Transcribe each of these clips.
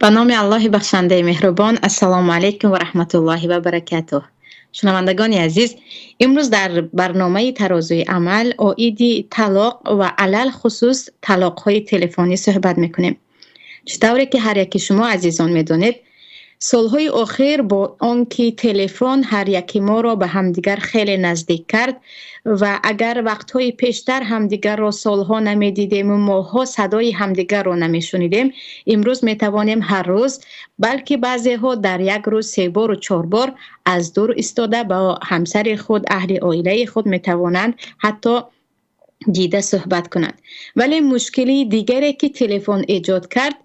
Ба номи Аллоҳи бахшандаи меҳрубон. Ассалому алайкум ва раҳматуллоҳи ва баракатуҳ. Шунавандагони азиз, имрӯз дар барномаи Тарозуи амал оиди талоқ ва алалхусус талоқҳои телефонӣ суҳбат мекунем. Чӣ тавре ки ҳар яки шумо азизон медонед, солҳои охир бо он ки телефон ҳар яки моро ба ҳамдигар хеле наздик кард ва агар вақтҳои пештар ҳамдигарро солҳо намедидему моҳҳо садои ҳамдигарро намешунидем, имрӯз метавонем ҳар рӯз, балки баъзеҳо дар як рӯз се бору чор бор аз дур истода ба ҳамсари худ, аҳли оилаи худ метавонанд ҳатто дида суҳбат кунанд. Вале мушкилии дигаре ки телефон эҷод кард,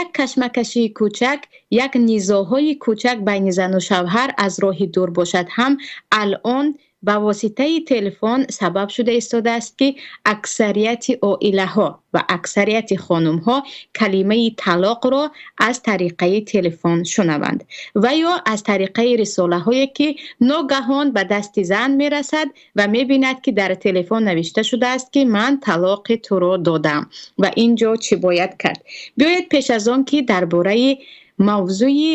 як кашмакашии кӯчак, як низоъҳои кӯчак байни зану шавҳар аз роҳи дур бошад ҳам, алон ба воситаи телефон сабаб шуда истодааст, ки аксарияти оилаҳо ва аксарияти хонумҳо калимаи талоқро аз тариқаи телефон шунаванд ва ё аз тариқаи рисолаҳое, ки ногаҳон ба дасти зан мерасад ва мебинад, ки дар телефон навишта шудааст, ки ман талоқи туро додам. Ва ин ҷо чӣ бояд кард? Биёед, пеш аз он ки дар бораи мавзӯи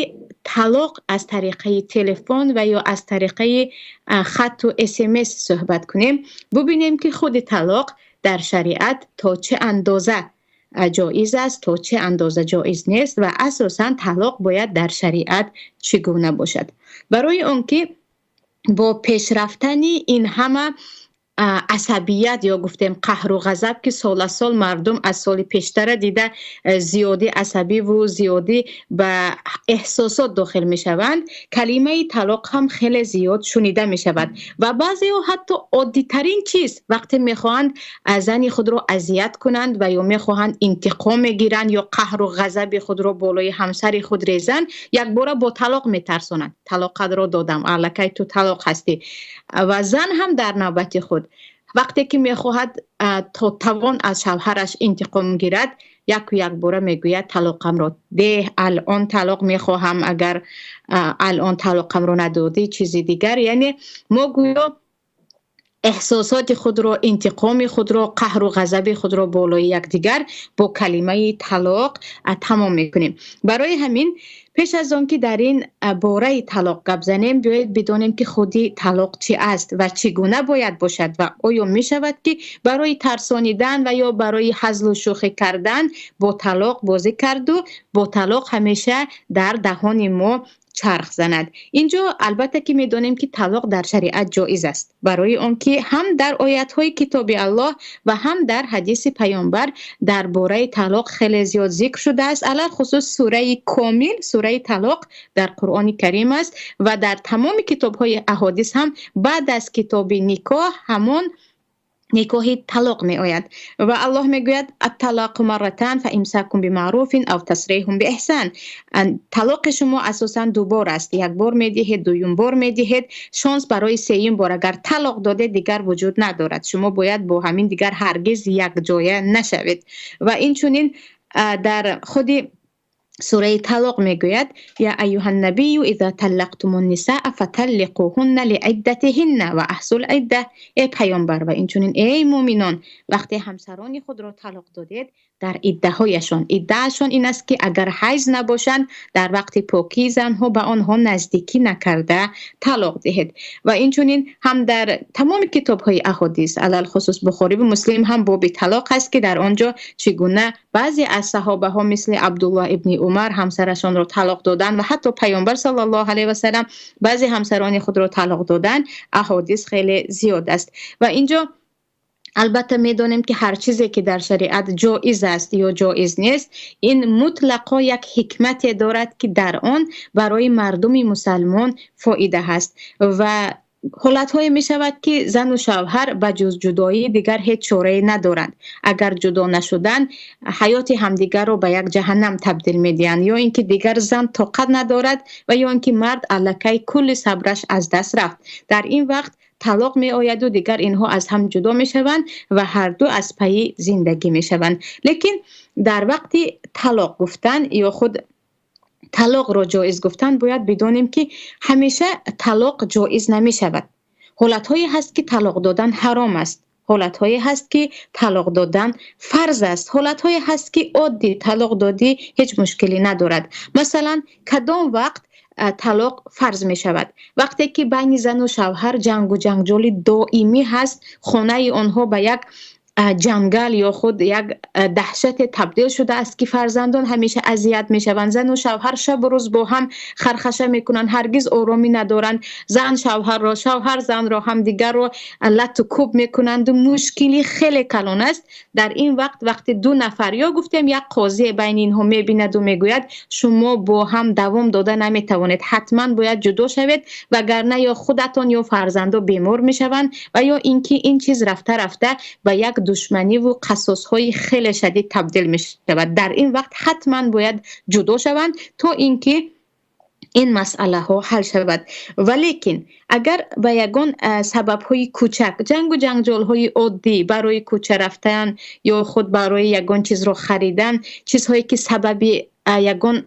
талоқ аз тариқаи телефон ва ё аз тариқаи хатту СМС суҳбат кунем, бубинем, ки худи талоқ дар шариат то чӣ андоза ҷоиз аст, то чӣ андоза ҷоиз нест ва асосан талоқ бояд дар шариат чӣ гуна бошад. Барои он ки бо пешрафтани ин ҳама асабият ё гуфтем қаҳру ғазаб, ки сол аз сол мардум аз соли пештара дида зиёдӣ асабиву зиёдӣ ба эҳсосот дохил мешаванд, калимаи талоқ ҳам хеле зиёд шунида мешавад. Ва баъзеҳо ҳатто оддитарин чиз, вақте мехоҳанд зани худро азият кунанд ва ё мехоҳанд интиқом мегиранд ё қаҳру ғазаби худро болои ҳамсари худ резанд, якбора бо талоқ метарсонанд: талоқатро додам, аллакай ту талоқ ҳастӣ. Ва зан ҳам дар навбати худ, вақте ки мехоҳад то тавон аз шавҳараш интиқом гирад, яку якбора мегӯяд: талоқамро деҳ, алон талоқ мехоҳам, агар алон талоқамро надодӣ, чизи дигар. Яъне мо гӯё эҳсосоти худро, интиқоми худро, қаҳру ғазаби худро болои якдигар бо калимаи талоқ тамом мекунем. Барои ҳамин, пеш аз он ки дар ин бораи талоқ гап занем, биёед бидонем, ки худи талоқ чӣ аст ва чӣ гуна бояд бошад ва оё мешавад, ки барои тарсонидан ва ё барои ҳазлу шӯхӣ кардан бо талоқ бозӣ карду бо талоқ ҳамеша дар даҳони мо чарх занад. Инҷо албатта ки медонем, ки талоқ дар шариат ҷоиз аст, барои он ки ҳам дар оятҳои китоби Аллоҳ ва ҳам дар ҳадиси паёмбар дар бораи талоқ хеле зиёд зикр шудааст. Алалхусус сураи комил, сураи талоқ дар Қуръони Карим аст ва дар тамоми китобҳои аҳодис ҳам баъд аз китоби никоҳ ҳамон никоҳи талоқ меояд. Ва Аллоҳ мегӯяд: الطلاق مرتان فإمساك بمعروف أو تسريح بإحسان. Талоқи шумо асосан ду бор аст: як бор медиҳед, дуюм бор медиҳед, шонс барои сеюм бор агар талоқ додед, дигар вуҷуд надорад, шумо бояд бо ҳамин дигар ҳаргиз якҷоя нашавед. Ва инчунин дар худи сураи талоқ мегӯяд: يا أيها النبي إذا طلقتم النساء فطلقوهن لعدتهن وأحصوا العدة. Эй паёмбар ва инчунин эй муъминон, вақте ҳамсарони худро талоқ додед, дар иддаҳояшон, иддаашон ин аст, ки агар ҳайз набошанд, дар вақти покии занҳо ба онҳо наздикӣ накарда талоқ диҳед. Ва инчунин ҳам дар тамоми китобҳои аҳодис, алалхусус Бухориву Муслим, ҳам боби талоқ ҳаст, ки дар он ҷо чӣ гуна баъзе аз саҳобаҳо, мисли Абдуллоҳ ибни Умар, ҳамсарашонро талоқ доданд ва ҳатто паёмбар саллаллоҳу алайҳи васалам баъзе ҳамсарони худро талоқ доданд, аҳодис хеле зиёд аст. Ва инҷо албатта медонем, ки ҳар чизе ки дар шариат ҷоиз аст ё ҷоиз нест, ин мутлақо як ҳикмате дорад, ки дар он барои мардуми мусалмон фоида ҳаст. Ва ҳолатҳое мешавад, ки зану шавҳар ба ҷуз ҷудоӣ дигар ҳеҷ чорае надоранд. Агар ҷудо нашуданд, ҳаёти ҳамдигарро ба як ҷаҳаннам табдил медиҳанд, ё ин ки дигар зан тоқат надорад ва ё ин ки мард аллакай кулли сабраш аз даст рафт. Дар ин вақт талоқ меояду дигар инҳо аз ҳам ҷудо мешаванд ва ҳарду аз пайи зиндагӣ мешаванд. Лекин дар вақти талоқ гуфтан ё худ талоқро ҷоиз гуфтан, бояд бидонем, ки ҳамеша талоқ ҷоиз намешавад. Ҳолатҳое ҳаст, ки талоқ додан ҳаром аст. Ҳолатҳое ҳаст, ки талоқ додан фарз аст. Ҳолатҳое ҳаст, ки оддӣ талоқ додӣ, ҳеҷ мушкиле надорад. Масалан, кадом вақт талоқ фарз мешавад? Вақте ки байни зану шавҳар ҷангу ҷанҷоли доимӣ ҳаст, хонаи онҳо ба як ҷангал ё худ як даҳшате табдил шудааст, ки фарзандон ҳамеша азият мешаванд. Зану шавҳар шабу рӯз бо ҳам хархаша мекунанд, ҳаргиз оромӣ надоранд. Зан шавҳарро, шавҳар занро, ҳамдигарро лату кӯб мекунанд. Мушкили хеле калон аст. Дар ин вақт, вақте ду нафар ё гуфтем як қозӣ байни инҳо мебинаду мегӯяд: «Шумо бо ҳам давом дода наметавонед, ҳатман бояд ҷудо шавед, вагарна ё худатон ё фарзандо бемор мешаванд ва ё ин ки ин чиз рафта рафта ба як душманиву қасосҳои хеле шадид табдил мешавад», дар ин вақт ҳатман бояд ҷудо шаванд, то ин ки ин масъалаҳо ҳал шавад. Валекин агар ба ягон сабабҳои кӯчак, ҷангу ҷанҷолҳои оддӣ барои кӯча рафтан ё худ барои ягон чизро харидан, чизҳое ки сабаби ягон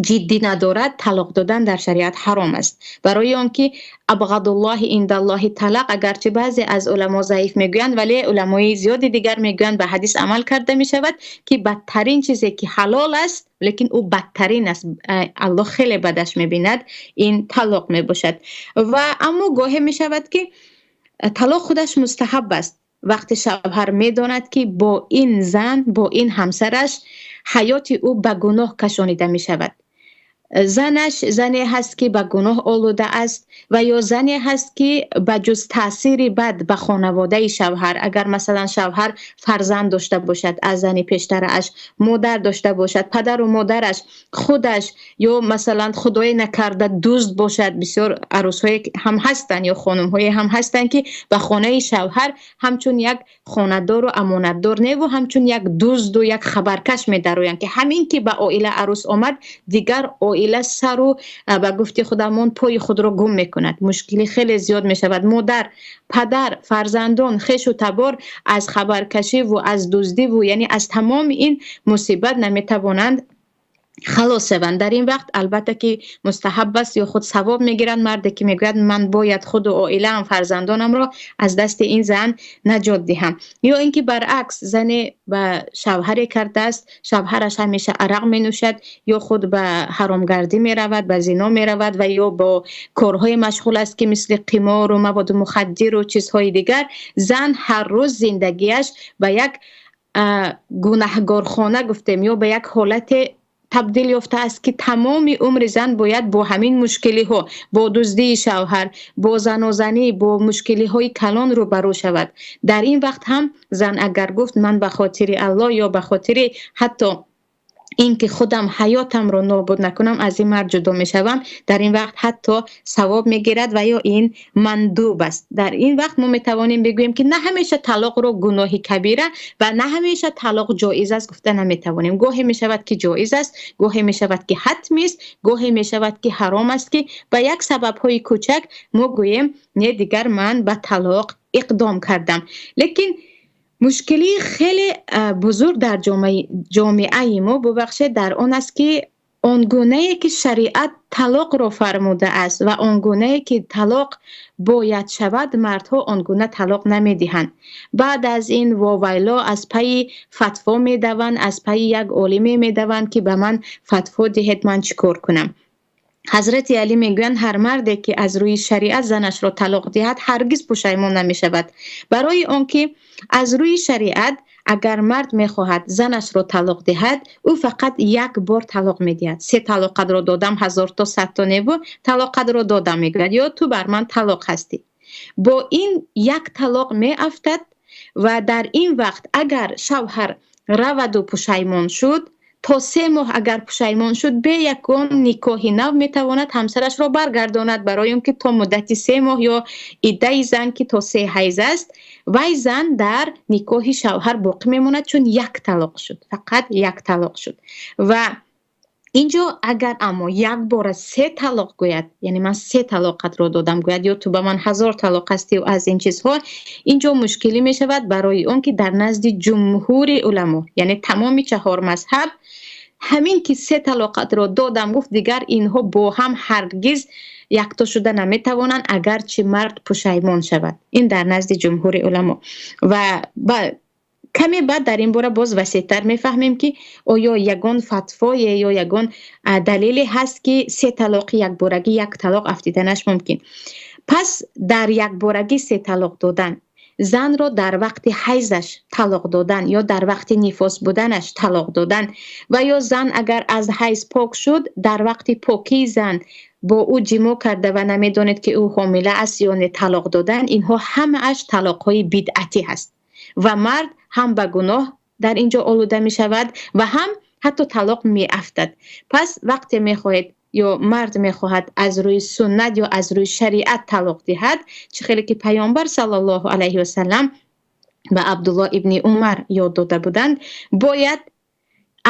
ҷиддӣ надорад, талоқ додан дар шариат ҳаром аст, барои он ки абғадуллоҳи индаллоҳи талақ. Агарчи баъзе аз уламо заиф мегӯянд, вале уламои зиёди дигар мегӯянд, ба ҳадис амал карда мешавад, ки бадтарин чизе ки ҳалол аст, лекин ӯ бадтарин аст, Аллоҳ хеле бадаш мебинад, ин талоқ мебошад. Ва аммо гоҳе мешавад, ки талоқ худаш мустаҳаб аст, вақте шавҳар медонад, ки бо ин зан, бо ин ҳамсараш ҳаёти ӯ ба гуноҳ кашонида мешавад. Занаш зане ҳаст, ки ба гуноҳ олуда аст, ва ё зане ҳаст, ки ба ҷуз таъсири бад ба хонаводаи шавҳар, агар масалан шавҳар фарзанд дошта бошад аз зани пештарааш, модар дошта бошад, падару модараш, худаш, ё масалан, худое накарда, дузд бошад. Бисёр арӯсҳое ҳам ҳастанд ё хонумҳое ҳам ҳастанд, ки ба хонаи шавҳар ҳамчун як хонадору амонатдор неву, ҳамчун як дузду як хабаркаш медароянд, ки ҳамин ки ба оила арӯс омад, дигар оила сару, ба гуфти худамон, пои худро гум мекунад. Мушкилӣ хеле зиёд мешавад. Модар, падар, фарзандон, хешу табор аз хабаркашиву аз дуздиву, яъне аз тамоми ин мусибат наметавонанд халос шаванд. Дар ин вақт албатта ки мустаҳаб аст ё худ савоб мегиранд марде, ки мегӯяд: «Ман бояд худу оилаам, фарзандонамро аз дасти ин зан наҷот диҳам». Ё ин ки баръакс, зане ба шавҳаре кардааст, шавҳараш ҳамеша арақ менӯшад ё худ ба ҳаромгардӣ меравад, ба зино меравад ва ё бо корҳое машғул аст, ки мисли қимору маводи мухаддиру чизҳои дигар. Зан ҳар рӯз зиндагиаш ба як гунаҳгорхона гуфтем ё ба як ҳолате табдил ёфтааст, ки тамоми умри зан бояд бо ҳамин мушкилиҳо, бо дуздии шавҳар, бо занозанӣ, бо мушкилиҳои калон рӯбарӯ шавад. Дар ин вақт ҳам зан агар гуфт: «Ман ба хотири Аллоҳ ё ба хотири ҳатто ин ки худам ҳаётамро нобуд накунам, аз ин мард ҷудо мешавам», дар ин вақт ҳатто савоб мегирад ва ё ин мандуб аст. Дар ин вақт мо метавонем бигӯем, ки на ҳамеша талоқро гуноҳи кабира ва на ҳамеша талоқ ҷоиз аст гуфта наметавонем. Гоҳе мешавад, ки ҷоиз аст, гоҳе мешавад, ки ҳатмист, гоҳе мешавад, ки ҳаром аст, ки ба як сабабҳои кӯчак мо гӯем: «Не, дигар ман ба талоқ иқдом кардам». Лекин мушкилии хеле бузург дар ҷомеаи мо, бубахшед, дар он аст, ки он гунае ки шариат талоқро фармудааст ва он гунае ки талоқ бояд шавад, мардҳо он гуна талоқ намедиҳанд. Баъд аз ин вовайло, аз пайи фатво медаванд, аз пайи як олиме медаванд, ки ба ман фатво диҳед, ман чӣ кор кунам. Ҳазрати Алӣ мегӯянд: ҳар марде ки аз рӯи шариат занашро талоқ диҳад, ҳаргиз пушаймон намешавад. Барои он ки аз рӯи шариат агар мард мехоҳад занашро талоқ диҳад, ӯ фақат як бор талоқ медиҳад. Се талоқатро додам, ҳазорто, садто неву, талоқатро додам, мегӯяд, ё ту бар ман талоқ ҳастӣ. Бо ин як талоқ меафтад. Ва дар ин вақт агар шавҳар раваду пушаймон шуд, то 3 моҳ агар пушаймон шуд, бе ягон никоҳи нав метавонад ҳамсарашро баргардонад, барои он ки то муддати 3 моҳ ё иддаи зан, ки то се ҳайз аст, вай зан дар никоҳи шавҳар боқӣ мемонад, чун як талоқ шуд, фақат як талоқ шуд. Ва инҷо агар аммо як бора се талоқ гӯяд, яъне ман се талоқатро додам гӯяд ё ту ба ман ҳазор талоқ ҳастӣ, аз ин чизҳо, инҷо мушкилӣ мешавад, барои он ки дар назди ҷумҳури уламо, яъне тамоми чаҳор мазҳаб. Ҳамин ки се талоқатро додам гуфт, дигар инҳо бо ҳам ҳаргиз якто шуда наметавонанд, агарчи мард пушаймон шавад. Ин дар назди ҷумҳури уламо. Ва каме баъд дар ин бора боз васеътар мефаҳмем, ки оё ягон фатвое ё ягон далеле ҳаст, ки се талоқи якборагӣ як талоқ афтиданаш мумкин. Пас дар якборагӣ се талоқ додан, занро дар вақти ҳайзаш талоқ додан ё дар вақти нифос буданаш талоқ додан, ва ё зан агар аз ҳайз пок шуд, дар вақти покии зан бо ӯ ҷимоъ карда ва намедонед, ки ӯ ҳомила аст ё не, талоқ додан, инҳо ҳамааш талоқҳои бидъатӣ ҳаст ва мард ҳам ба гуноҳ дар ин ҷо олуда мешавад ва ҳам ҳатто талоқ меафтад. Пас вақте мехоҳед ё мард мехоҳад аз рӯи суннат ё аз рӯи шариат талоқ диҳад, чӣ хеле ки Паёмбар саллаллоҳу алайҳи васаллам ба Абдуллоҳ ибни Умар ёд дода буданд, бояд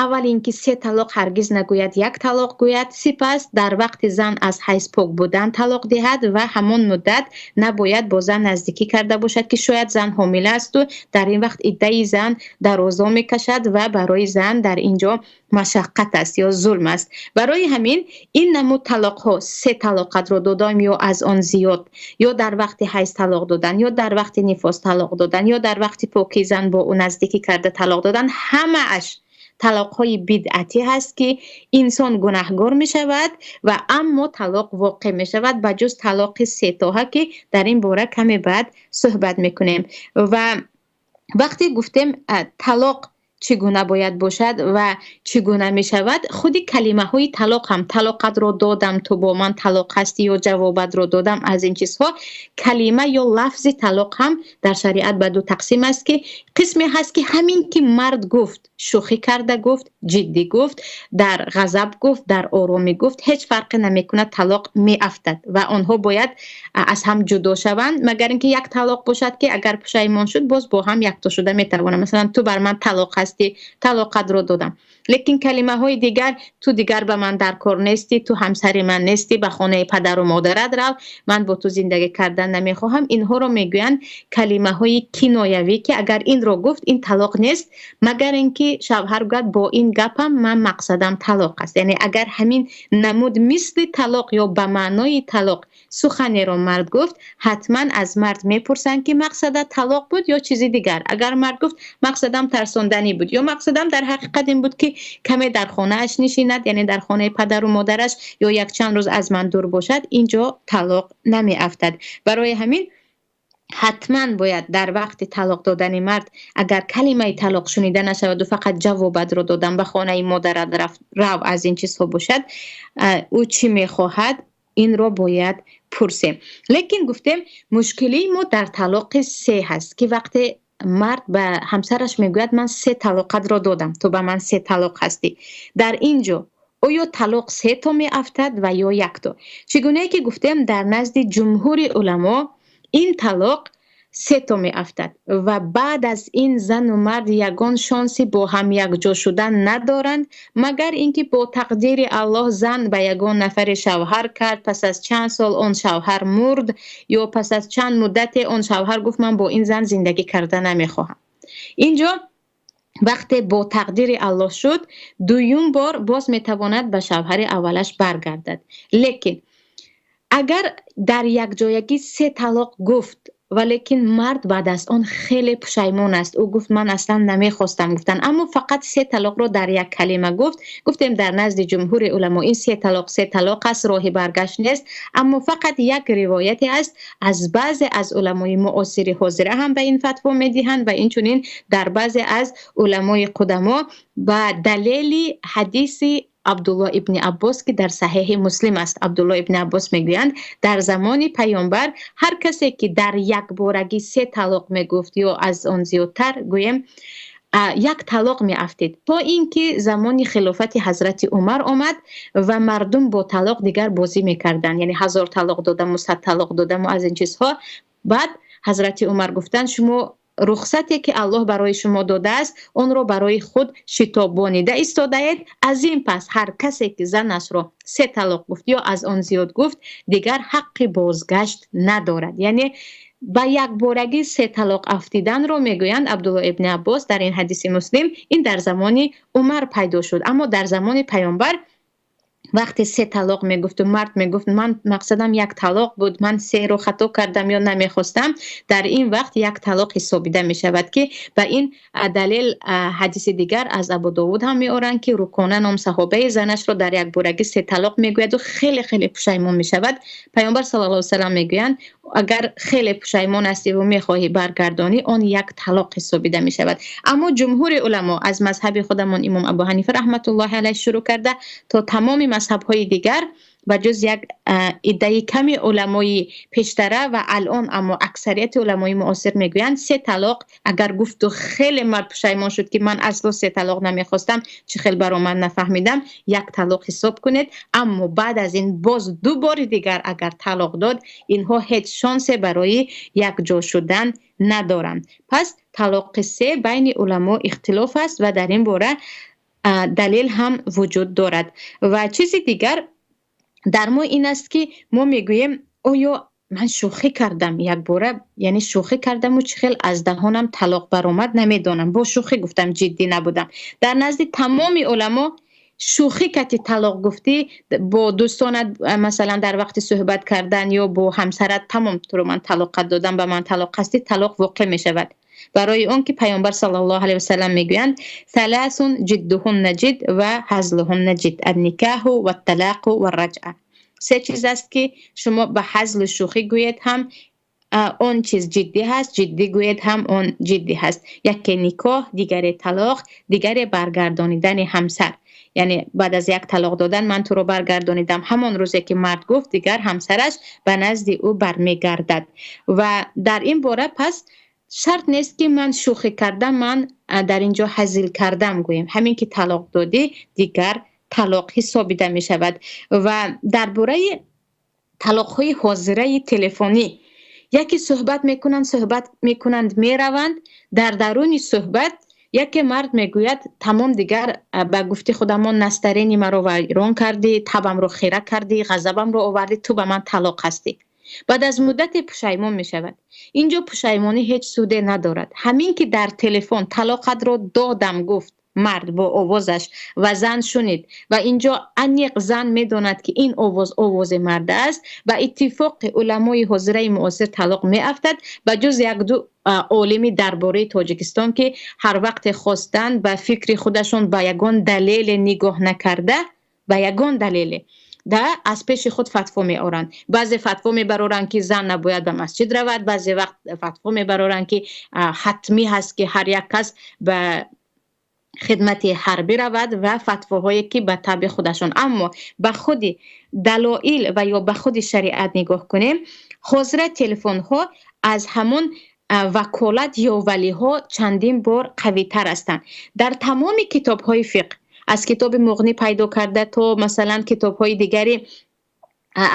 аввал ин ки се талоқ ҳаргиз нагӯяд, як талоқ гӯяд, сипас дар вақти зан аз ҳайз пок будан талоқ диҳад ва ҳамон муддат набояд бо зан наздикӣ карда бошад, ки шояд зан ҳомила асту дар ин вақт иддаи зан дарозо мекашад ва барои зан дар ин ҷо машаққат аст ё зулм аст. Барои ҳамин ин намуд талоқҳо, се талоқатро додам ё аз он зиёд, ё дар вақти ҳайз талоқ додан, ё дар вақти нифос талоқ додан, ё дар вақти покии зан бо ӯ наздикӣ карда талоқ додан, ҳамааш талоқҳои бидъатӣ ҳаст, ки инсон гунаҳгор мешавад ва аммо талоқ воқеъ мешавад, ба ҷуз талоқи сетоҳа, ки дар ин бора каме баъд суҳбат мекунем. Ва вақте гуфтем талоқ чӣ гуна бояд бошад ва чӣ гуна мешавад, худи калимаҳои талоқ ҳам, талоқатро додам, ту бо ман талоқ ҳастӣ ё ҷавобатро додам, аз ин чизҳо, калима ё лафзи талоқ ҳам дар шариат ба ду тақсим аст, ки қисме ҳаст, ки ҳамин ки мард гуфт, шӯхӣ карда гуфт, ҷиддӣ гуфт, дар ғазаб гуфт, дар оромӣ гуфт, ҳеҷ фарқе намекунад, талоқ меафтад ва онҳо бояд аз ҳам ҷудо шаванд, магар ин ки як талоқ бошад, ки агар пушаймон шуд, боз бо ҳам якто шуда метавонад. Масалан, ту бар ман талоқ ҳастӣ, талоқатро додам. Лекин калимаҳои дигар, ту дигар ба ман дар кор нестӣ, ту ҳамсари ман нестӣ, ба хонаи падару модарат рав, ман бо ту зиндагӣ кардан намехоҳам, инҳоро мегӯянд калимаҳои киноявӣ, ки агар инро гуфт, ин талоқ нест, магар ин ки шавҳар гӯяд, бо ин гапам ман мақсадам талоқ аст. Яъне агар ҳамин намуд мисли талоқ ё ба маънои талоқ суханеро мард гуфт, ҳатман аз мард мепурсанд, ки мақсадат талоқ буд ё чизи дигар. Агар мард гуфт, мақсадам тарсонданӣ буд ё мақсадам дар ҳақиқат ин буд, ки каме дар хонааш нишинад, яъне дар хонаи падару модараш, ё якчанд рӯз аз ман дур бошад, ин ҷо талоқ намеафтад. Барои ҳамин ҳатман бояд дар вақти талоқ додани мард, агар калимаи талоқ шунида нашаваду фақат ҷавобатро додам, ба хонаи модарат рав, аз ин чизҳо бошад, ӯ чӣ мехоҳад, инро бояд пурсем. Лекин гуфтем, мушкилии мо дар талоқи се ҳаст, ки вақте мард ба ҳамсараш мегӯяд, ман се талоқатро додам, ту ба ман се талоқ ҳастӣ, дар ин ҷо оё талоқ се то меафтад ва ё якто? Чӣ гунае ки гуфтем, дар назди ҷумҳури уламо ин талоқ се то меафтад ва баъд аз ин зану мард ягон шонси бо ҳам якҷо шудан надоранд, магар ин ки бо тақдири Аллоҳ зан ба ягон нафаре шавҳар кард, пас аз чанд сол он шавҳар мурд ё пас аз чанд муддате он шавҳар гуфт, ман бо ин зан зиндагӣ карда намехоҳам. Инҷо вақте бо тақдири Аллоҳ шуд, дуюм бор боз метавонад ба шавҳари аввалаш баргардад. Лекин агар дар якҷоягӣ се талоқ гуфт, валекин мард баъд аз он хеле пушаймон аст, ӯ гуфт, ман аслан намехостам гуфтан, аммо фақат се талоқро дар як калима гуфт, гуфтем, дар назди ҷумҳури уламо ин се талоқ се талоқ аст, роҳи баргашт нест. Аммо фақат як ривояте аст, аз баъзе аз уламои муосири ҳозира ҳам ба ин фатво медиҳанд ва инчунин дар баъзе аз уламои қудамо, ба далели ҳадиси Абдулло ибни Аббос, ки дар Саҳеҳи Муслим аст. Абдулло ибни Аббос мегӯянд, дар замони Паёмбар ҳар касе ки дар якборагӣ се талоқ мегуфт ё аз он зиёдтар гӯем, як талоқ меафтид, то ин ки замони хилофати ҳазрати Умар омад ва мардум бо талоқ дигар бозӣ мекарданд, яъне 1000 талоқ додаму, 100 талоқ додаму, аз ин чизҳо. Баъд ҳазрати Умар гуфтанд, шумо рухсате ки Аллоҳ барои шумо додааст, онро барои худ шитобонида истодаед. Аз ин пас ҳар касе ки занашро се талоқ гуфт ё аз он зиёд гуфт, дигар ҳаққи бозгашт надорад. Яъне Ба якборагӣ се талоқ афтиданро мегӯянд Абдулло ибни Аббос дар ин ҳадиси Муслим, ин дар замони Умар пайдо шуд. Аммо дар замони Паёмбар вақте се талоқ мегуфту мард мегуфт: «Ман мақсадам як талоқ буд, ман серо хато кардам ё намехостам», дар ин вақт як талоқ ҳисобида мешавад, ки ба ин далел ҳадиси дигар аз Абу Довуд ҳам меоранд, ки Рукона ном саҳобаи занашро дар якборагӣ се талоқ мегӯяду хеле хеле пушаймон мешавад. Паёмбар саллаллоҳу алайҳи васаллам мегӯянд: «Агар хеле пушаймон ҳастиву мехоҳӣ баргардонӣ, он як талоқ ҳисобида мешавад». Аммо ҷумҳури уламо аз мазҳаби худамон имом Абу Ҳанифа раҳматуллоҳи алайҳ шурӯъ карда то тамоми мазҳабҳои дигар, ба ҷуз як иддаи ками уламои пештара ва алон, аммо аксарияти уламои муосир мегӯянд, се талоқ агар гуфту хеле мард пушаймон шуд, ки ман асло се талоқ намехостам, чӣ хел баромад нафаҳмидам, як талоқ ҳисоб кунед. Аммо баъд аз ин боз ду бори дигар агар талоқ дод, инҳо ҳеҷ шонсе барои якҷо шудан надоранд. Пас талоқи се байни уламо ихтилоф аст ва дар ин бора далел ҳам вуҷуд дорад. Ва чизи дигар дар мо ин аст, ки мо мегӯем: оё ман шӯхӣ кардам якбора, яъне шӯхӣ кардаму чӣ хел аз даҳонам талоқ баромад, намедонам, бо шӯхӣ гуфтам, ҷиддӣ набудам. Дар назди тамоми уламо шӯхӣ кати талоқ гуфтӣ бо дӯстонат, масалан, дар вақти суҳбат кардан ё бо ҳамсарат, тамом, туро ман талоқат додам, ба ман талоқ ҳастӣ, талоқ воқеъ мешавад. Барои он ки Паёмбар саллаллоҳу алайҳи васаллам мегӯянд: ثلاث جدهن جد وهزلهن جد، النكاح والطلاق والرجعة. Се чиз аст, ки шумо ба ҳазлу шӯхӣ гӯед ҳам, он чиз ҷиддӣ ҳаст, ҷиддӣ гӯед ҳам, он ҷиддӣ ҳаст. Яке никоҳ, дигаре талоқ, дигаре баргардонидани ҳамсар. Яъне баъд аз як талоқ додан ман туро баргардонидам, ҳамон рӯзе ки мард гуфт, дигар ҳамсараш ба назди ӯ бармегардад. Ва дар ин бора пас шарт нест, ки ман шӯхӣ кардам, ман дар ин ҷо ҳазил кардам гӯем. Ҳамин ки талоқ додӣ, дигар талоқ ҳисобида мешавад. Ва дар бораи талоқҳои ҳозираи телефонӣ, яке суҳбат мекунанд, суҳбат мекунанд, мераванд, дар даруни суҳбат яке мард мегӯяд: «Тамом, дигар, ба гуфти худамон, настроение маро вайрон кардӣ, табамро хира кардӣ, ғазабамро овардӣ, ту ба ман талоқ ҳастӣ». Баъд аз муддате пушаймон мешавад. Инҷо пушаймонӣ ҳеҷ суде надорад. Ҳамин ки дар телефон талоқатро додам гуфт мард бо овозаш ва зан шунид, ва инҷо аниқ зан медонад, ки ин овоз овози мард аст, ба иттифоқи уламои ҳозираи муосир талоқ меафтад, ба ҷуз якду олими дарбораи Тоҷикистон, ки ҳар вақте хостанд, ба фикри худашон, ба ягон далеле нигоҳ накарда, ба ягон далеле да аз пеши худ фатво меоранд. Баъзе фатво мебароранд, ки зан набояд ба масҷид равад, баъзе вақт фатво мебароранд, ки ҳатмӣ ҳаст, ки ҳар як кас ба хидмати ҳарбӣ равад, ва фатвоҳое ки ба табъи худашон. Аммо ба худи далоил ва ё ба худи шариат нигоҳ кунем, ҳозира телефонҳо аз ҳамон ваколат ё валиҳо чандин бор қавитар ҳастанд. Дар тамоми китобҳои фиқҳ, аз китоби Муғнӣ пайдо карда то масалан китобҳои дигари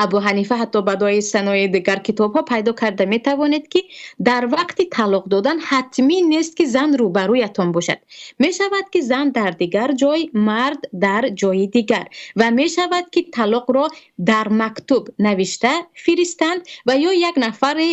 Абу Ҳанифа, ҳатто Бадои Санои, дигар китобҳо пайдо карда метавонед, ки дар вақти талоқ додан ҳатмӣ нест, ки зан рӯбарӯятон бошад. Мешавад, ки зан дар дигар ҷой, мард дар ҷои дигар, ва мешавад, ки талоқро дар мактуб навишта фиристанд ва ё як нафари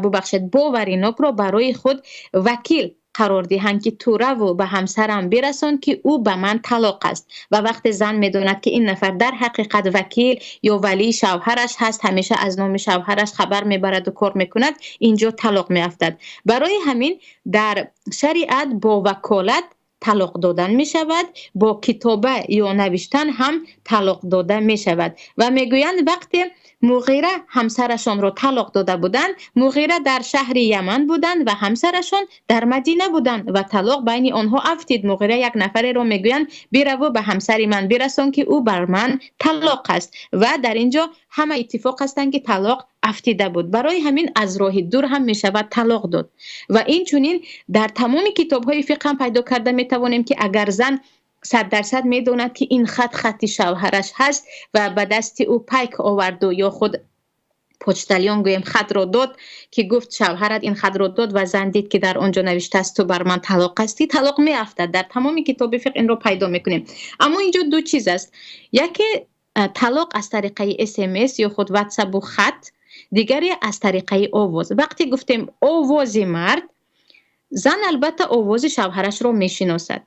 бубахшед, боваринокро барои худ вакил қарор диҳанд, ки ту раву ба ҳамсарам бирасон, ки ӯ ба ман талоқ аст. Ва вақте зан медонад, ки ин нафар дар ҳақиқат вакил ё валии шавҳараш ҳаст, ҳамеша аз номи шавҳараш хабар мебараду кор мекунад, инҷо талоқ меафтад. Барои ҳамин дар шариат бо ваколат талоқ додан мешавад, бо китоба ё навиштан ҳам талоқ дода мешавад. Ва мегӯянд, вақте Муғира ҳамсарашонро талоқ дода буданд, Муғира дар шаҳри Яман буданд ва ҳамсарашон дар Мадина буданд ва талоқ байни онҳо афтид. Муғира як нафареро мегӯянд: «Бираву ба ҳамсари ман бирасон, ки ӯ бар ман талоқ аст». Ва дар ин ҷо ҳама иттифоқ ҳастанд, ки талоқ афтида буд. Барои ҳамин аз роҳи дур ҳам мешавад талоқ дод. Ва инчунин дар тамоми китобҳои фиқҳ ҳам пайдо карда метавонем, ки агар зан 100% медонад, ки ин хат хати шавҳараш ҳаст ва ба дасти ӯ пайк оварду ё худ почтальон гӯем хатро дод, ки гуфт шавҳарат ин хатро дод, ва зан дид, ки дар он ҷо навиштааст ту бар ман талоқ ҳастӣ, талоқ меафтад. Дар тамоми китоби фиқҳ инро пайдо мекунем. Аммо инҷо ду чиз аст: яке талоқ аз тариқаи СМС ё худ ватсапу хат. Дигаре аз тариқаи овоз. Вақте гуфтем овози мард, зан албатта овози шавҳарашро мешиносад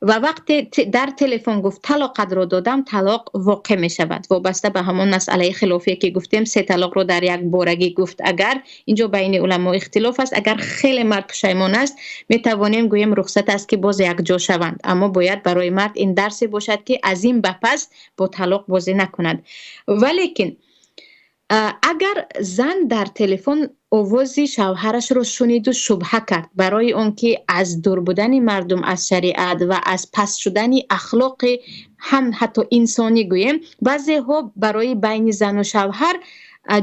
ва вақте дар телефон гуфт талоқатро додам, талоқ воқеъ мешавад. Вобаста ба ҳамон масъалаи хилофие ки гуфтем, се талоқро дар як борагӣ гуфт, агар инҷо байни уламо ихтилоф аст, агар хеле мард пушаймон аст, метавонем гӯем рухсат аст ки боз якҷо шаванд, аммо бояд барои мард ин дарсе бошад ки аз ин ба пас бо талоқ бозӣ накунад. Валекин агар зан дар телефон овози шавҳарашро шуниду шубҳа кард, барои он ки аз дур будани мардум аз шариат ва аз паст шудани ахлоқи ҳам ҳатто инсонӣ гӯем, баъзеҳо барои байни зану шавҳар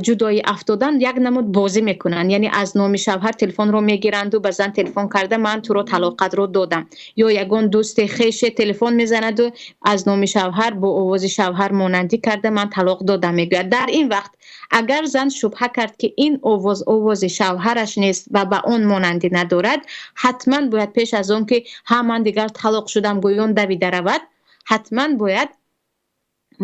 ҷудоӣ афтодан як намуд бозӣ мекунанд, яъне аз номи шавҳар телефонро мегиранду ба зан телефон карда ман туро талоқатро додам, ё ягон дӯсти хеше телефон мезанаду аз номи шавҳар бо овози шавҳар монандӣ карда ман талоқ додам мегӯяд. Дар ин вақт агар зан шубҳа кард ки ин овоз овози шавҳараш нест ва ба он монандӣ надорад, ҳатман бояд пеш аз он ки ҳа ман дигар талоқ шудам гӯён давида равад, ҳатман бояд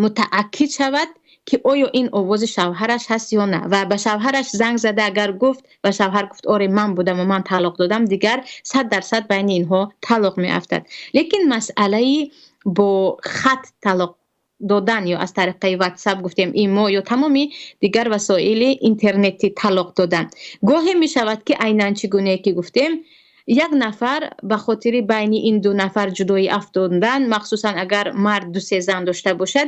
мутааккид шавад ки оё ин овози шавҳараш ҳаст ё на, ва ба шавҳараш занг зада агар гуфт ва шавҳар гуфт оре ман будам ва ман талоқ додам, дигар 100% байни инҳо талоқ меафтад. Лекин масъалаи бо хат талоқ додан ё аз тариқаи WhatsApp гуфтем, имо ё тамоми дигар васоили интернетӣ талоқ додан, гоҳе мешавад ки айнан чӣ гунае ки гуфтем, як нафар ба хотири байни ин ду нафар ҷудоӣ афтодан, махсусан агар мард ду-се зан дошта бошад,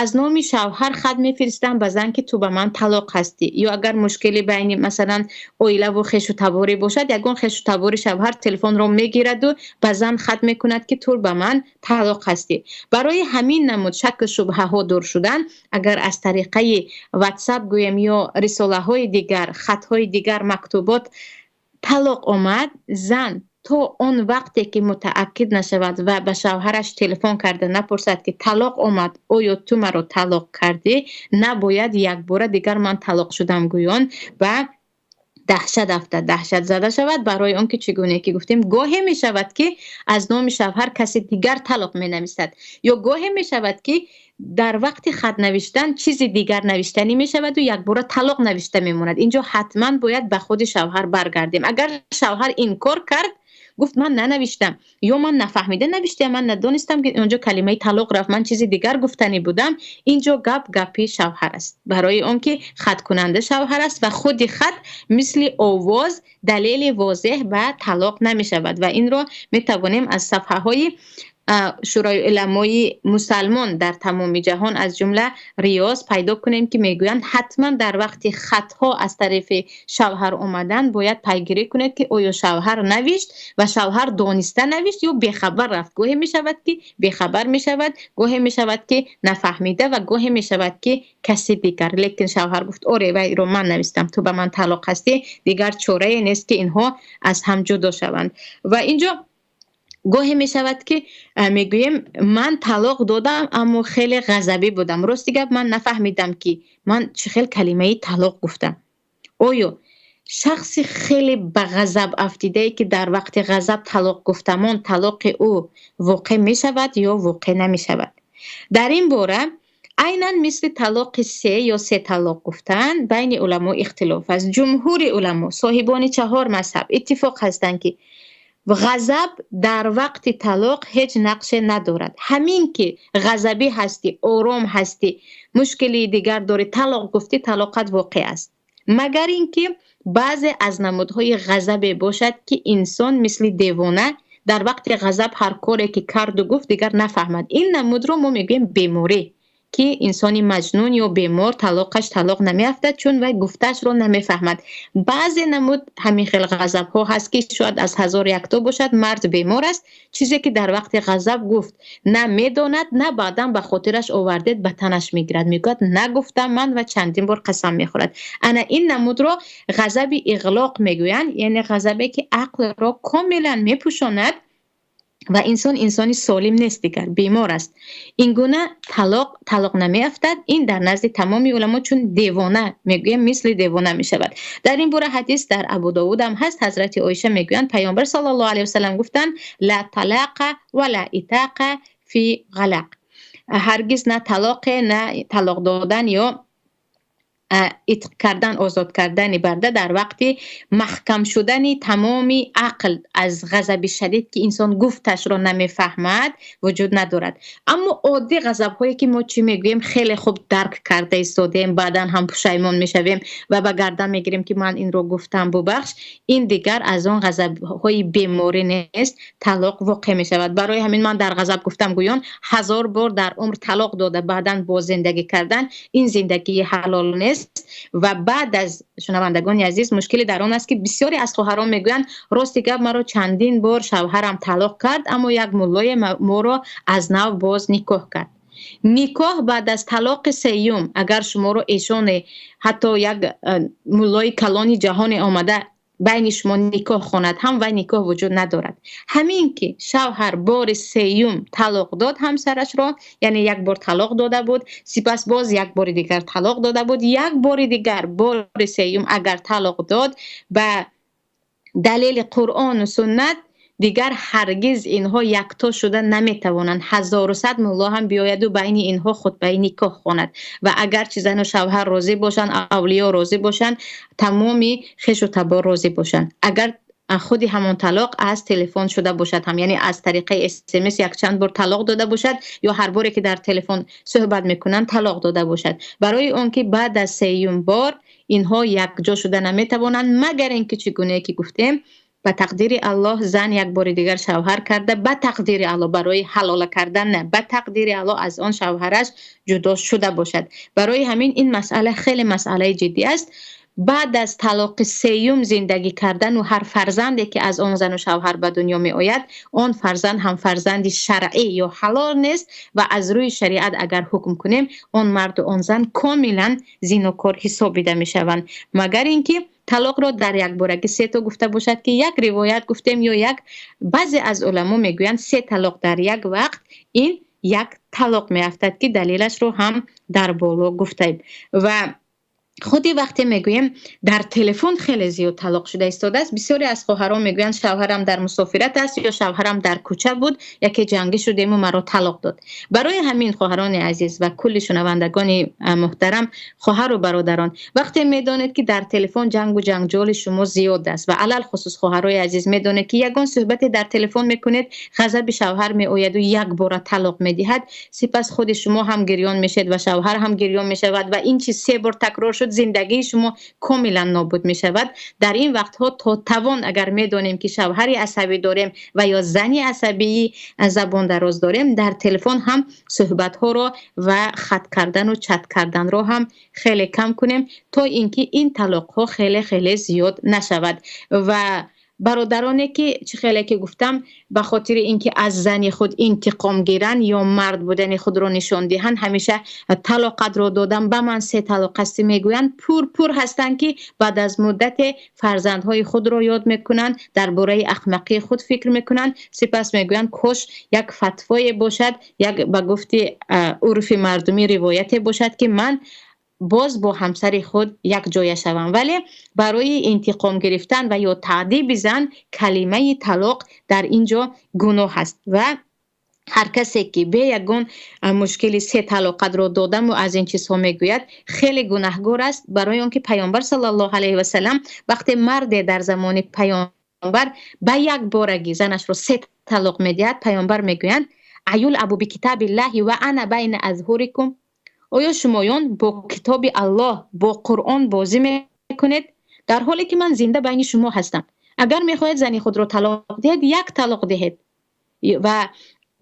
аз номи шавҳар хат мефиристанд ба зан ки ту ба ман талоқ ҳастӣ. Ё агар мушкили байни масалан оилаву хешу таборӣ бошад, ягон хешу табори шавҳар телефонро мегираду ба зан хат мекунад ки ту ба ман талоқ ҳастӣ. Барои ҳамин намуд шакку шубҳаҳо дур шудан, агар аз тариқаи WhatsApp гӯем ё рисолаҳои дигар, хатҳои дигар, мактубот талоқ омад, зан то он вақте ки мутааккид нашавад ва ба шавҳараш телефон карда напурсад ки талоқ омад, оё ту маро талоқ кардӣ, набояд якбора дигар ман талоқ шудам гӯён ба даҳшат афтад, даҳшат зада шавад. Барои он ки чӣ гуне ки гуфтем, гоҳе мешавад ки аз номи шавҳар касе дигар талоқ менависад, ё гоҳе мешавад ки дар вақти хат навиштан чизи дигар навиштанӣ мешаваду якбора талоқ навишта мемонад. Инҷо ҳатман бояд ба худи шавҳар баргардем. Агар шавҳар инкор кард, гуфт ман нанавиштам ё ман нафаҳмида навиштам, ман надонистам ки онҷо калимаи талоқ рафт, ман чизи дигар гуфтанӣ будам, инҷо гап гапи шавҳар аст. Барои он ки хаткунанда шавҳар аст ва худи хат мисли овоз далели возеҳ ба талоқ намешавад ва инро метавонем аз сафҳаҳои шӯрои уламои мусалмон дар тамоми ҷаҳон аз ҷумла Риёз пайдо кунем ки мегӯянд ҳатман дар вақти хатҳо аз тарафи шавҳар омадан бояд пайгирӣ кунед ки оё шавҳар навишт ва шавҳар дониста навишт ё бехабар рафт. Гоҳе мешавад ки бехабар мешавад, гоҳе мешавад ки нафаҳмида ва гоҳе мешавад ки каси дигар. Лекин шавҳар гуфт оре вайро ман навиштам, ту ба ман талоқ ҳастӣ, дигар чорае нест ки инҳо аз ҳам ҷудо шаванд. Ва инҷо гоҳе мешавад ки мегӯем ман талоқ додам, аммо хеле ғазабӣ будам, рости гап ман нафаҳмидам ки ман чӣ хел калимаи талоқ гуфтам. Оё шахси хеле ба ғазаб афтидае ки дар вақти ғазаб талоқ гуфтамон, талоқи ӯ воқеъ мешавад ё воқеъ намешавад? Дар ин бора айнан мисли талоқи се ё се талоқ гуфтан байни уламо ихтилоф аст. Ҷумҳури уламо, соҳибони чаҳор мазҳаб иттифоқ ҳастанд ки ғазаб дар вақти талоқ ҳеҷ нақше надорад. Ҳамин ки ғазабӣ ҳастӣ, ором ҳастӣ, мушкили дигар дорӣ, талоқ гуфтӣ, талоқат воқеъ аст. Магар ин ки баъзе аз намудҳои ғазабе бошад ки инсон мисли девона дар вақти ғазаб ҳар коре ки карду гуфт дигар нафаҳмад. Ин намудро мо мегӯем беморӣ, ки инсони маҷнун ё бемор талоқаш талоқ намеафтад, чун вай гуфтаашро намефаҳмад. Баъзе намуд ҳамин хел ғазабҳо ҳаст ки шояд аз ҳазор якто бошад, мард бемор аст, чизе ки дар вақти ғазаб гуфт на медонад, на баъдан ба хотираш овардед ба танаш мегирад, мегӯяд нагуфтам ман ва чандин бор қасам мехӯрад. Ана ин намудро ғазаби иғлоқ мегӯянд, яъне ғазабе ки ақлро комилан мепӯшонад ва инсон инсони солим нест, дигар бемор аст. Ин гуна талоқ талоқ намеафтад. Ин дар назди тамоми уламо чун девона мегӯем, мисли девона мешавад. Дар ин бора ҳадис дар Абу Довуд ҳам ҳаст. Ҳазрати Оиша мегӯянд паёмбар саллаллоҳу алайҳи васаллам гуфтанд ла талақа ва ла итақа фи ғалақ, ҳаргиз на талоқе, на талоқ додан ё итқ кардан, озод кардани барда дар вақти маҳкам шудани тамоми ақл аз ғазаби шадид, ки инсон гуфташро намефаҳмад, вуҷуд надорад. Аммо оддӣ ғазабҳое, ки мо чӣ мегӯем, хеле хуб дарк карда истодаем, баъдан ҳам пушаймон мешавем ва ба гардан мегирем, ки ман инро гуфтам, бубахш, ин дигар аз он ғазабҳои беморӣ нест, талоқ воқеъ мешавад. Барои ҳамин ман дар ғазаб гуфтам, гӯён 1000 бор дар умр талоқ дода, баъдан боз зиндагӣ кардан, ин зиндагии ҳалол нест. Ва баъд аз, шунавандагони азиз, мушкиле дар он аст, ки бисёре аз хоҳарон мегӯянд: рости гап, маро чандин бор шавҳарам талоқ кард, аммо як муллое моро аз нав боз никоҳ кард. Никоҳ баъд аз талоқи сеюм, агар шуморо эшоне, ҳатто як муллои калони ҷаҳоне омада байни шумо никоҳ хонад ҳам, вай никоҳ вуҷуд надорад. Ҳамин ки шавҳар бори сеюм талоқ дод ҳамсарашро, яъне як бор талоқ дода буд, сипас боз як бори дигар талоқ дода буд, як бори дигар, бори сеюм агар талоқ дод, ба далели Қуръону суннат дигар ҳаргиз инҳо якто шуда наметавонанд. 1100 мулло ҳам биёяду байни инҳо хутбаи никоҳ хонад ва агарчи зану шавҳар розӣ бошанд, авлиё розӣ бошанд, тамоми хешу табор розӣ бошанд, агар худи ҳамон талоқ аз телефон шуда бошад ҳам, яъне аз тариқаи СМС якчанд бор талоқ дода бошад ё ҳар боре ки дар телефон суҳбат мекунанд талоқ дода бошад. Барои он ки баъд аз сеюм бор инҳо якҷо шуда наметавонанд, магар ин ки чӣ гунае ки гуфтем, ба тақдири Аллоҳ зан як бори дигар шавҳар карда, ба тақдири Аллоҳ, барои ҳалола кардан не, ба тақдири Аллоҳ аз он шавҳараш ҷудо шуда бошад. Барои ҳамин ин масъала хеле масъалаи ҷиддӣ аст. Баъд аз талоқи сеюм зиндагӣ кардану ҳар фарзанде ки аз он зану шавҳар ба дунё меояд, он фарзанд ҳам фарзанди шаръӣ ё ҳалол нест ва аз рӯи шариат агар ҳукм кунем, он марду он зан комилан зинокор ҳисобида мешаванд, магар ин ки талоқро дар якборагӣ се то гуфта бошад, ки як ривоят гуфтем ё як баъзе аз уламо мегӯянд, се талоқ дар як вақт ин як талоқ меафтад, ки далелашро ҳам дар боло гуфтаем. Ва худи вақте мегӯем, дар телефон хеле зиёд талоқ шуда истодааст. Бисёре аз хоҳарон мегӯянд: шавҳарам дар мусофират аст ё шавҳарам дар кӯча буд, яке ҷангӣ шудему маро талоқ дод. Барои ҳамин, хоҳарони азиз ва кулли шунавандагони муҳтарам, хоҳару бародарон, вақте медонед, ки дар телефон ҷангу ҷанҷоли шумо зиёд аст ва алалхусус, хоҳарои азиз, медонед, ки ягон суҳбате дар телефон мекунед, ғазаби шавҳар меояду якбора талоқ медиҳад, сипас худи шумо ҳам гирён мешавед ва шавҳар ҳам гирён мешавад ва ин чиз се бор такрор шуд, зиндагии шумо комилан нобуд мешавад. Дар ин вақтҳо то тавон, агар медонем, ки шавҳари асабӣ дорем ва ё зани асабии забондароз дорем, дар телефон ҳам суҳбатҳоро ва хат кардану чат карданро ҳам хеле кам кунем, то ин ки ин талоқҳо хеле хеле зиёд нашавад. Ва бародароне ки, чӣ хеле ки гуфтам, ба хотири ин ки аз зани худ интиқом гиранд ё мард будани худро нишон диҳанд, ҳамеша талоқатро додам, ба ман се талоқ ҳастӣ мегӯянд, пур пур ҳастанд, ки баъд аз муддате фарзандҳои худро ёд мекунанд, дар бораи ахмақии худ фикр мекунанд, сипас мегӯянд: кош як фатвое бошад, як, ба гуфти урфи мардумӣ, ривояте бошад, ки ман боз бо ҳамсари худ якҷоя шавам. Вале барои интиқом гирифтан ва ё таъдиби зан калимаи талоқ дар ин ҷо гуноҳ аст. Ва ҳар касе ки бе ягон мушкили се талоқатро додаму аз ин чизҳо мегӯяд, хеле гунаҳгор аст, барои он ки Паёмбар саллаллоҳу алайҳи васалам, вақте марде дар замони Паёмбар ба як борагӣ занашро се талоқ медиҳад, Паёмбар мегӯянд: أيلعب بكتاب الله وأنا بين أظهركم? Оё шумоён бо китоби Аллоҳ, бо Қуръон бозӣ мекунед, дар ҳоле ки ман зинда байни шумо ҳастам? Агар мехоҳед зани худро талоқ диҳед, як талоқ диҳед ва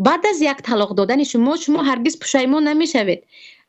баъд аз як талоқ додани шумо, шумо ҳаргиз пушаймон намешавед.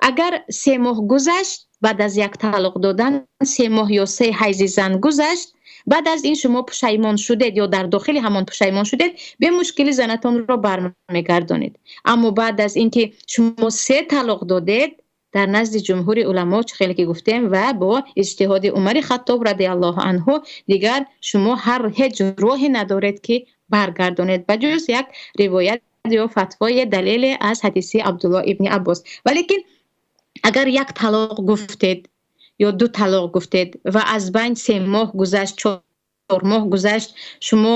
Агар 3 моҳ гузашт, баъд аз як талоқ додан 3 моҳ ё се ҳайзи зан гузашт, баъд аз ин шумо пушаймон шудед ё дар дохили ҳамон пушаймон шудед, бемушкили занатонро бармегардонед. Аммо баъд аз ин ки шумо се талоқ додед, дар назди ҷумҳури уламо, чӣ хеле ки гуфтем, ва бо иҷтиҳоди Умари Хаттоб радиаллоҳу анҳу, дигар шумо ҳар ҳеҷ роҳе надоред, ки баргардонед, ба ҷуз як ривоят ё фатвои далеле аз ҳадиси Абдулло ибни Аббос. Валекин агар як талоқ гуфтед ё ду талоқ гуфтед ва аз байн 3 моҳ гузашт, 4 моҳ гузашт, шумо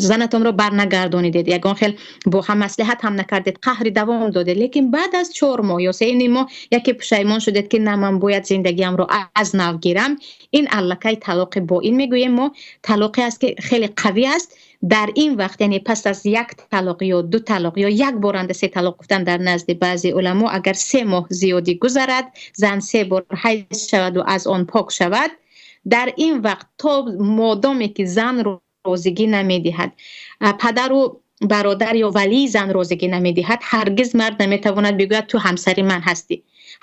Занатонро барнагардонидед, ягон хел бо ҳам маслиҳат ҳам накардед, қаҳри давом додед, лекин баъд аз 4 моҳ ё 3.5 моҳ яке пушаймон шудед, ки на, ман бояд зиндагиамро аз нав гирам, ин аллакай талоқи боин мегӯем мо, талоқе аст, ки хеле қавӣ аст. Дар ин вақт, яъне пас аз як талоқ ё ду талоқ ё як боранда се талоқ гуфтан дар назди баъзе уламо, агар 3 моҳ зиёдӣ гузарад, зан 3 бор ҳайз шавад ва аз он пок шавад, дар ин вақт то модоме ки зан розигӣ намедиҳад, падару бародар ё валии зан розигӣ намедиҳад, ҳаргиз мард наметавонад бигӯяд ту ҳамсари ман ҳастӣ.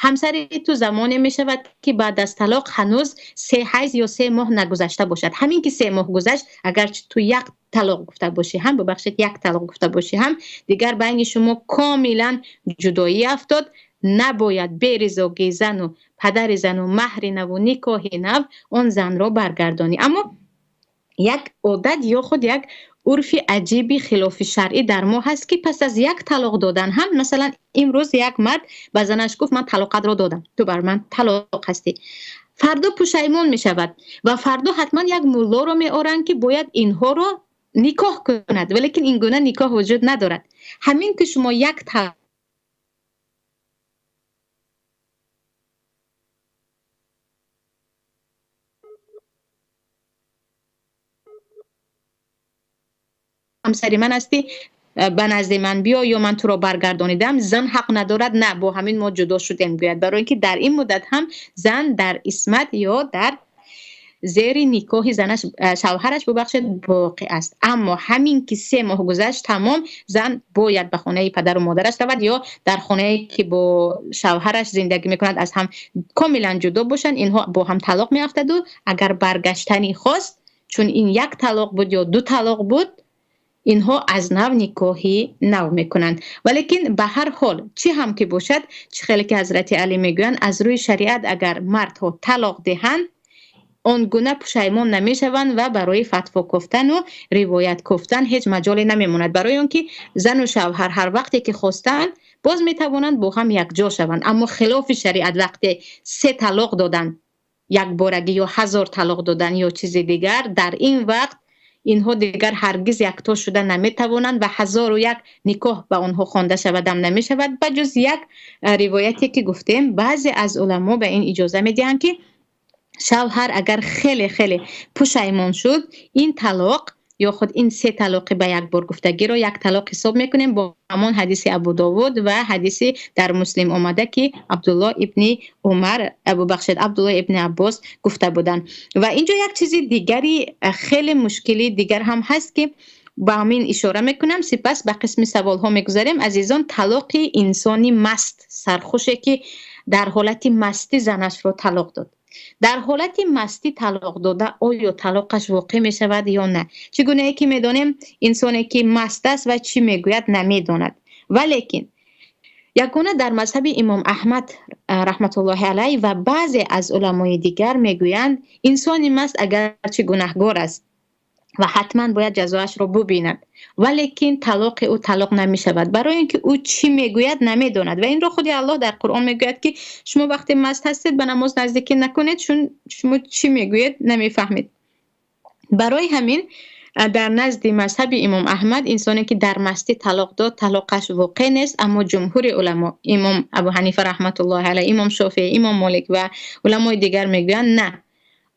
Ҳамсари ту замоне мешавад, ки баъд аз талоқ ҳанӯз 3 ҳайз ё 3 моҳ нагузашта бошад. Ҳамин ки 3 моҳ гузашт, агарчи ту як талоқ гуфта бошӣ ҳам, бубахшед, як талоқ гуфта бошӣ ҳам, дигар байни шумо комилан ҷудоӣ афтод. Набояд беризогии зану падари зану маҳри наву никоҳи нав он занро баргардонӣ. Аммо як одат ё худ як урфи аҷиби хилофи шаръӣ дар мо ҳаст, ки пас аз як талоқ додан ҳам, масалан имрӯз як мард ба занаш гуфт ман талоқатро додам, ту бар ман талоқ ҳастӣ, фардо пушаймон мешавад ва фардо ҳатман як муллоро меоранд, ки бояд инҳоро никоҳ кунад, валекин ин гуна никоҳ вуҷуд надорад. Ҳамин ки шумо як ҳамсари ман ҳастӣ, ба назди ман биё ё ман туро баргардонидам, зан ҳақ надорад на бо ҳамин мо ҷудо шудем гӯяд, барои инки дар ин муддат ҳам зан дар исмат ё дар зери никоҳи занаш, шавҳараш бубахшед, боқӣ аст. Аммо ҳамин ки 3 моҳ гузашт, тамом, зан бояд ба хонаи падару модараш равад ё дар хонае ки бо шавҳараш зиндагӣ мекунад аз ҳам комилан ҷудо бошанд, инҳо бо ҳам талоқ меафтаду агар баргаштанӣ хост, чун ин як талоқ буд ё 2 талоқ буд, инҳо аз нав никоҳи нав мекунанд. Валекин ба ҳар ҳол чӣ ҳам ки бошад, чӣ хеле ки ҳазрати Алӣ мегӯянд, аз рӯи шариат агар мардҳо талоқ диҳанд, он гуна пушаймон намешаванд ва барои фатво кофтану ривоят кофтан ҳеҷ маҷоле намемонад, барои он ки зану шавҳар ҳар вақте ки хостанд боз метавонанд бо ҳам якҷо шаванд. Аммо хилофи шариат вақте 3 талоқ доданд якборагӣ ё 1000 талоқ додан ё чизи дигар, дар ин вақт инҳо дигар ҳаргиз якто шуда наметавонанд ва 1001 никоҳ ба онҳо хонда шавадам намешавад. Ба ҷуз як ривояте ки гуфтем, баъзе аз уламо ба ин иҷоза медиҳанд, ки шавҳар агар хеле хеле пушаймон шуд, ин талоқ ё худ ин 3 талоқи ба як бор гуфтагиро як талоқ ҳисоб мекунем бо ҳамон ҳадиси Абу Довуд ва ҳадиси дар Муслим омада, ки Абдуллоҳ ибни Умар, бубахшед, Абдуллоҳ ибни Аббос гуфта буданд. Ва инҷо як чизи дигари хеле мушкили дигар ҳам ҳаст, ки ба ҳамин ишора мекунам, сипас ба қисми саволҳо мегузарем. Азизон, талоқи инсони маст, сархуше ки дар ҳолати мастӣ занашро талоқ дод, дар ҳолати мастӣ талоқ дода, оё талоқаш воқеъ мешавад ё на? Чӣ гунае ки медонем, инсоне ки маст аст ва чӣ мегӯяд намедонад. Валекин ягона дар мазҳаби имом Аҳмад раҳматуллоҳи алайҳ ва баъзе аз уламои дигар мегӯянд, инсони маст агарчи гунаҳгор аст ва ҳатман бояд ҷазоашро бубинад, валекин талоқи ӯ талоқ намешавад, барои ин ки ӯ чӣ мегӯяд намедонад. Ва инро худи Аллоҳ дар Қуръон мегӯяд, ки шумо вақте маст ҳастед ба намоз наздикӣ накунед, чун шумо чӣ мегӯед намефаҳмед. Барои ҳамин дар назди мазҳаби имом Аҳмад инсоне ки дар мастӣ талоқ дод, талоқаш воқеъ нест. Аммо ҷумҳури уламо, имом Абу Ҳанифа раҳматуллоҳи алайҳ, имом Шофеӣ, имом Молик ва уламои дигар мегӯянд на,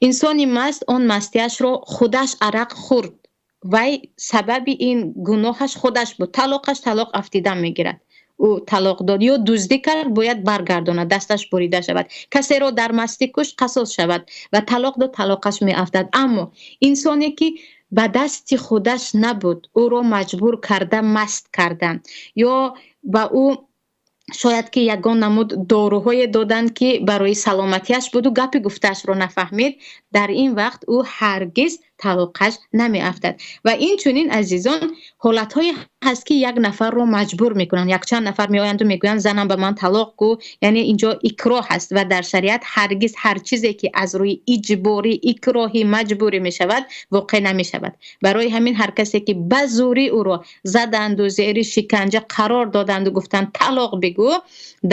инсони маст он мастиашро худаш арақ хӯрд, вай сабаби ин гуноҳаш худаш буд, талоқаш талоқ афтидан мегирад. Ӯ талоқ дод ё дуздӣ кард, бояд баргардонад, дасташ бурида шавад. Касеро дар мастӣ кушт, қасос шавад ва талоқ дод, талоқаш меафтад. Аммо инсоне ки ба дасти худаш набуд, ӯро маҷбур карда маст карданд ё ба ӯ шояд ки ягон намуд доруҳое доданд, ки барои саломатиаш буду гапи гуфтаашро нафаҳмид, дар ин вақт ӯ ҳаргиз талоқаш намеафтад. Ва инчунин азизон, ҳолатҳое ҳаст, ки як нафарро маҷбур мекунанд, якчанд нафар меоянду мегӯянд занам ба ман талоқ гӯ, яъне инҷо икроҳ ҳаст ва дар шариат ҳаргиз ҳар чизе ки аз рӯи иҷборӣ, икроҳи маҷбурӣ мешавад, воқеъ намешавад. Барои ҳамин ҳар касе ки ба зӯрӣ ӯро заданду зери шиканҷа қарор доданду гуфтанд талоқ бигӯ,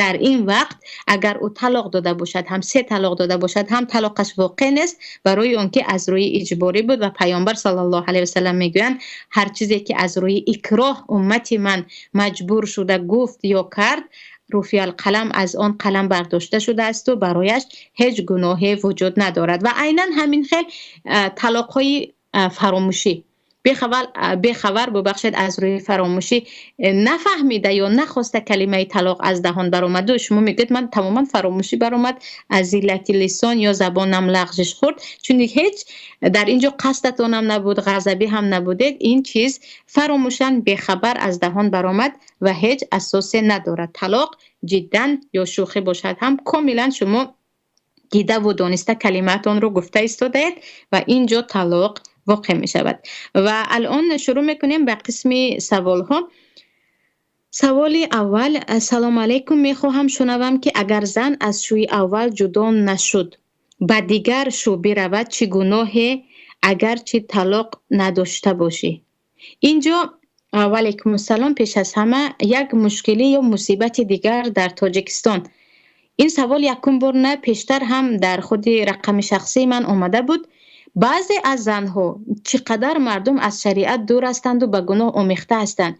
дар ин вақт агар ӯ талоқ дода бошад ҳам, 3 талоқ дода бошад ҳам, талоқаш воқеъ нест, барои он ки аз рӯи иҷборӣ буд. шуд ва Паёмбар саллаллоҳу алайҳи васаллам мегӯянд, ҳар чизе ки аз рӯи икроҳ уммати ман маҷбур шуда гуфт ё кард, руфиал қалам, аз он қалам бардошта шудааст ва барояш ҳеҷ гуноҳе вуҷуд надорад. Ва айнан ҳамин хел талоқҳои фаромӯшӣ, бехабар, бубахшед, аз рӯи фаромӯшӣ, нафаҳмида ё нахоста калимаи талоқ аз даҳон баромаду шумо мегӯед ман тамоман фаромӯшӣ баромад, аз зиллати лисон ё забонам лағзиш хӯрд, чун ҳеҷ дар инҷо қасдатонам набуд, ғазабӣ ҳам набудед, ин чиз фаромӯшан бехабар аз даҳон баромад ва ҳеҷ асосе надорад. Талоқ ҷиддан ё шӯхӣ бошад ҳам комилан шумо дидаву дониста калимаатонро гуфта истодаед ва ин ҷо талоқ воқеъ мешавад. Ва алон шурӯъ мекунем ба қисми саволҳо. Саволи аввал: Ассалому алайкум, мехоҳам шунавам, ки агар зан аз шӯи аввал ҷудо нашуд, ба дигар шӯ биравад, чӣ гуноҳе, агарчи талоқ надошта бошӣ? Инҷо, ва алайкум ассалом, пеш аз ҳама як мушкилӣ ё мусибати дигар дар Тоҷикистон. Ин савол якум бор на, пештар ҳам дар худи рақами шахсии ман омада буд. Баъзе аз занҳо, чӣ қадар мардум аз шариат дур ҳастанду ба гуноҳ омехта ҳастанд,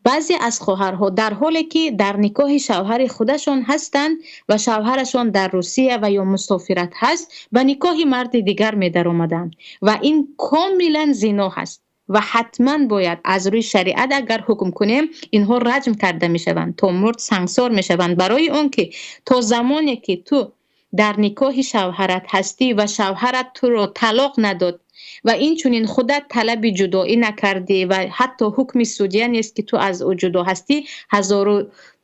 баъзе аз хоҳарҳо дар ҳоле ки дар никоҳи шавҳари худашон ҳастанд ва шавҳарашон дар Русия ва ё мусофират ҳаст, ба никоҳи марди дигар медаромаданд ва ин комилан зино ҳаст ва ҳатман бояд аз рӯи шариат агар ҳукм кунем, инҳо раҷм карда мешаванд, то мурд сангсор мешаванд, барои он ки то замоне ки ту дар никоҳи шавҳарат ҳастӣ ва шавҳарат туро талоқ надод ва инчунин худат талаби ҷудоӣ накардӣ ва ҳатто ҳукми судия нест, ки ту аз ӯ ҷудо ҳастӣ, ҳазору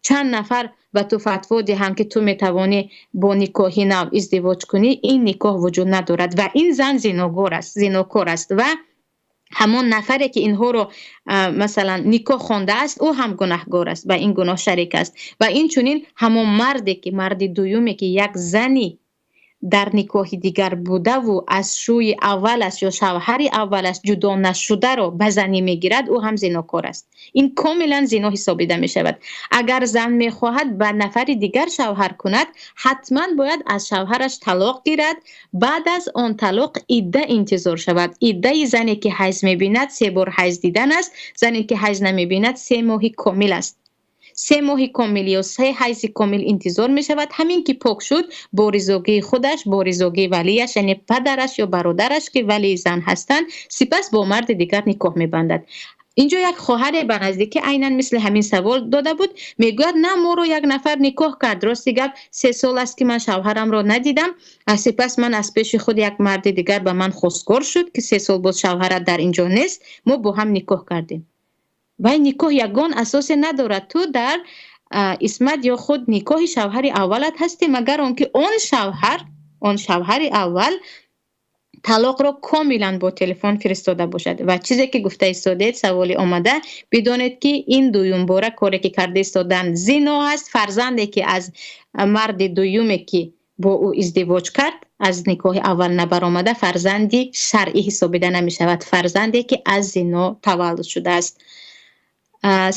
чанд нафар ба ту фатво диҳанд, ки ту метавонӣ бо никоҳи нав издивоҷ кунӣ, ин никоҳ вуҷуд надорад ва ин зан зиногор аст, зинокор аст ва ҳамон нафаре ки инҳоро масалан никоҳ хондааст, ӯ ҳам гунаҳгор аст, ба ин гуноҳ шарик аст. Ва инчунин ҳамон марде ки, марди дуюме ки як зани дар никоҳи дигар будаву аз шӯи аввалаш ё шавҳари аввалаш ҷудо нашударо ба занӣ мегирад, ӯ ҳам зинокор аст. Ин комилан зино ҳисобида мешавад. Агар зан мехоҳад ба нафари дигар шавҳар кунад, ҳатман бояд аз шавҳараш талоқ гирад, баъд аз он талоқ идда интизор шавад. Иддаи зане ки ҳайз мебинад, 3 бор ҳайз дидан аст, зане ки ҳайз намебинад, 3 моҳи комил аст. 3 моҳи комил ё 3 ҳайзи комил интизор мешавад. Ҳамин ки пок шуд, бо ризогии худаш, бо ризогии валияш, яъне падараш ё бародараш ки валии зан ҳастанд, сипас бо марди дигар никоҳ мебандад. Инҷо як хоҳаре ба наздикӣ айнан мисли ҳамин савол дода буд, мегӯяд на, моро як нафар никоҳ кард, рости гап 3 сол аст ки ман шавҳарамро надидам, сипас ман аз пеши худ як марди дигар ба ман хостгор шуд, ки 3 сол боз шавҳарат дар инҷо нест, мо бо ҳам никоҳ кардем. Вай никоҳ ягон асосе надорад. Ту дар исмат ё худ никоҳи шавҳари аввалат ҳастӣ, магар он ки он шавҳари аввал талоқро комилан бо телефон фиристода бошад. Ва чизе ки гуфта истодед, саволи омада, бидонед ки ин дуюмбора коре ки карда истоданд зино аст. Фарзанде ки аз марди дуюме ки бо ӯ издивоҷ кард, аз никоҳи аввал набаромада, фарзанди шаръӣ ҳисобида намешавад, фарзанде ки аз зино таваллуд шудааст.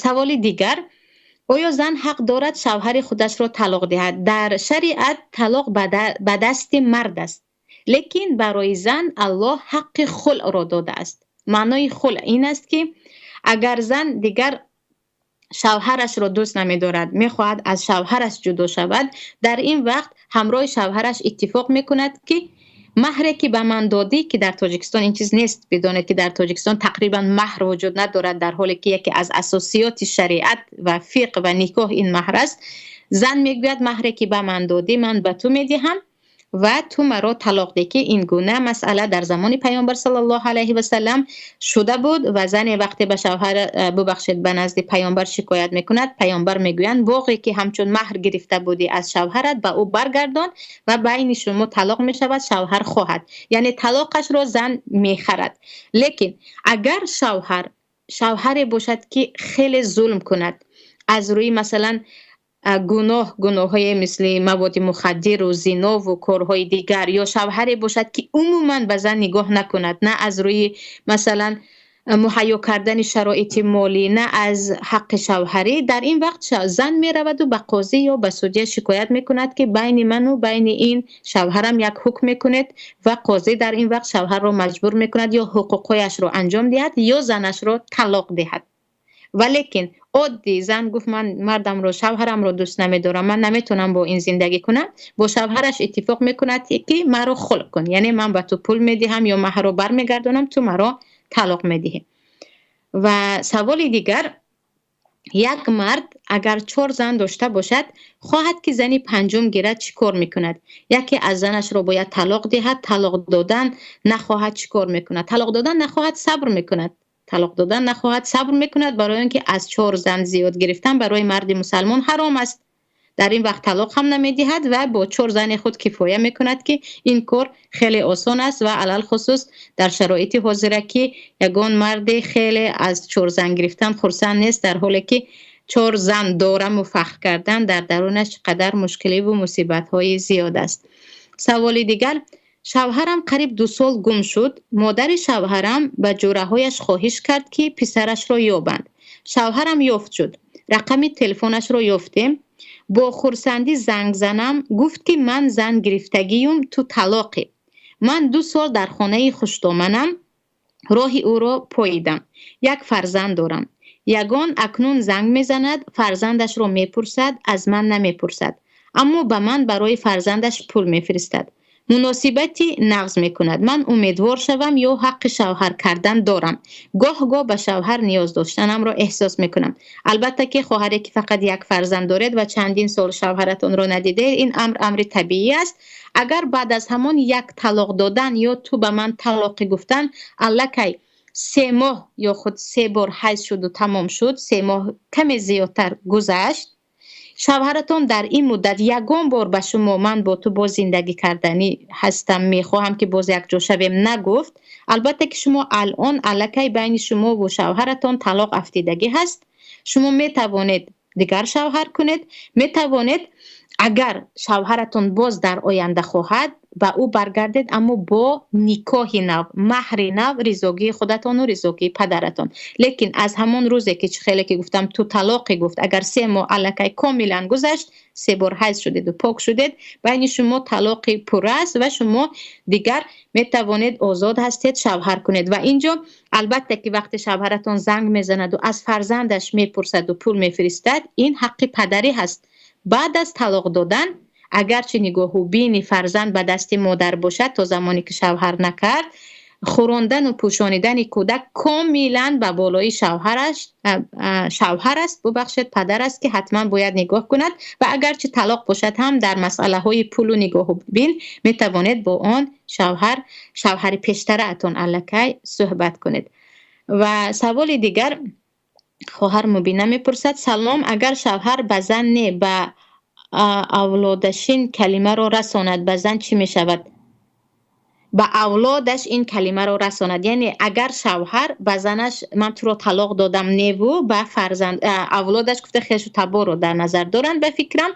Саволи дигар: оё зан ҳақ дорад шавҳари худашро талоқ диҳад? Дар шариат талоқ ба дасти мард аст, лекин барои зан Аллоҳ ҳаққи хулъро додааст. Маънои хулъ ин аст, ки агар зан дигар шавҳарашро дӯст намедорад, мехоҳад аз шавҳараш ҷудо шавад, дар ин вақт ҳамроҳи шавҳараш иттифоқ мекунад, ки маҳре ки ба ман додӣ, ки дар Тоҷикистон ин чиз нест, бидонед ки дар Тоҷикистон тақрибан маҳр вуҷуд надорад, дар ҳоле ки яке аз асосиёти шариат ва фиқҳ ва никоҳ ин маҳр аст. Зан мегӯяд маҳре ки ба ман додӣ, ман ба ту медиҳам ва ту маро талоқ деҳ, ки ин гуна масъала дар замони Паёмбар саллаллоҳу алайҳи васаллам шуда буд ва зане вақте ба шавҳар, бубахшед, ба назди Паёмбар шикоят мекунад, Паёмбар мегӯянд боғе ки ҳамчун маҳр гирифта будӣ аз шавҳарат, ба ӯ баргардон ва байни шумо талоқ мешавад, шавҳар хоҳад, яъне талоқашро зан мехарад. Лекин агар шавҳар шавҳаре бошад ки хеле зулм кунад, аз рӯи масалан гуноҳ, гуноҳҳое мисли маводи мухаддиру зинову корҳои дигар, ё шавҳаре бошад ки умуман ба зан нигоҳ накунад, на аз рӯи масалан муҳайё кардани шароити молӣ, на аз ҳаққи шавҳарӣ, дар ин вақт зан мераваду ба қозӣ ё ба судья шикоят мекунад, ки байни ману байни ин шавҳарам як ҳукм мекунед, ва қозӣ дар ин вақт шавҳарро маҷбур мекунад ё ҳуқуқҳояшро анҷом диҳад, ё занашро талоқ диҳад. Валекин оддӣ зан гуфт: ман мардамро, шавҳарамро дӯст намедорам, ман наметавонам бо ин зиндагӣ кунам, бо шавҳараш иттифоқ мекунад, ки маро хулъ кун, яъне ман ба ту пул медиҳам ё маҳрро бармегардонам, ту маро талоқ медиҳӣ. Ва саволи дигар: як мард агар чор зан дошта бошад, хоҳад, ки зани панҷум гирад, чӣ кор мекунад? Яке аз занашро бояд талоқ диҳад. Талоқ додан нахоҳад, чӣ кор мекунад? Талоқ додан нахоҳад, сабр мекунад. Талоқ додан нахоҳад, сабр мекунад, барои он ки аз чор зан зиёд гирифтан барои марди мусалмон ҳаром аст. Дар ин вақт талоқ ҳам намедиҳад ва бо чор зани худ кифоя мекунад, ки ин кор хеле осон аст ва алалхусус дар шароити ҳозира, ки ягон марде хеле аз чор зан гирифтан хурсанд нест, дар ҳоле ки чор зан дораму фахр кардан дар дарунаш чӣ қадар мушкиливу мусибатҳои зиёд аст. Саволи дигар: шавҳарам қариб 2 сол гум шуд. Модари шавҳарам ба ҷӯраҳояш хоҳиш кард, ки писарашро ёбанд. Шавҳарам ёфт шуд, рақами телефонашро ёфтем. Бо хурсандӣ занг занам, гуфт, ки ман зан гирифтагиюм, ту талоқӣ. Ман 2 сол дар хонаи хуштоманам роҳи ӯро поидам. Як фарзанд дорам. Ягон акнун занг мезанад, фарзандашро мепурсад, аз ман намепурсад, аммо ба ман барои фарзандаш пул мефиристад. Муносибати нағз мекунад. Ман умедвор шавам ё ҳаққи шавҳар кардан дорам? Гоҳ гоҳ ба шавҳар ниёз доштанамро эҳсос мекунам. Албатта ки, хоҳаре ки фақат як фарзанд доред ва чандин сол шавҳаратонро надидед, ин амр амри табиӣ аст. Агар баъд аз ҳамон як талоқ додан ё ту ба ман талоқӣ гуфтан аллакай 3 моҳ ё худ се бор ҳайз шуду тамом шуд, 3 моҳ каме зиёдтар гузашт, шавҳаратон дар ин муддат ягон бор ба шумо «Ман бо ту боз зиндагӣ карданӣ ҳастам, мехоҳам, ки боз якҷо шавем» нагуфт, албатта ки шумо алон аллакай байни шумову шавҳаратон талоқ афтидагӣ ҳаст. Шумо метавонед дигар шавҳар кунед, метавонед, агар шавҳаратон боз дар оянда хоҳад, ба ӯ баргардед, аммо бо никоҳи нав, маҳри нав, ризогии худатону ризогии падаратон. Лекин аз ҳамон рӯзе ки, чӣ хеле ки гуфтам, ту талоқӣ гуфт, агар 3 моҳ аллакай комилан гузашт, се бор ҳайз шудеду пок шудед, байни шумо талоқи пурра аст ва шумо дигар метавонед, озод ҳастед, шавҳар кунед. Ва инҷо албатта ки вақте шавҳаратон занг мезанаду аз фарзандаш мепурсаду пул мефиристад, ин ҳаққи падарӣ ҳаст. Баъд аз талоқ додан, агарчи нигоҳубини фарзанд ба дасти модар бошад, то замоне ки шавҳар накард, хӯрондану пӯшонидани кӯдак комилан ба болои шавҳараш, шавҳар аст, бубахшед, падар аст, ки ҳатман бояд нигоҳ кунад. Ва агарчи талоқ бошад ҳам, дар масъалаҳои пулу нигоҳубин метавонед бо он шавҳар, шавҳари пештараатон аллакай суҳбат кунед. Ва саволи дигар хоҳар Мубина мепурсад: «Салом, агар шавҳар ба зан не, ба авлодаш ин калимаро расонад, ба зан чӣ мешавад?» Ба авлодаш ин калимаро расонад, яъне агар шавҳар ба занаш «Ман туро талоқ додам» неву ба фарзанд, авлодаш гуфта хешу таборро дар назар доранд, ба фикрам,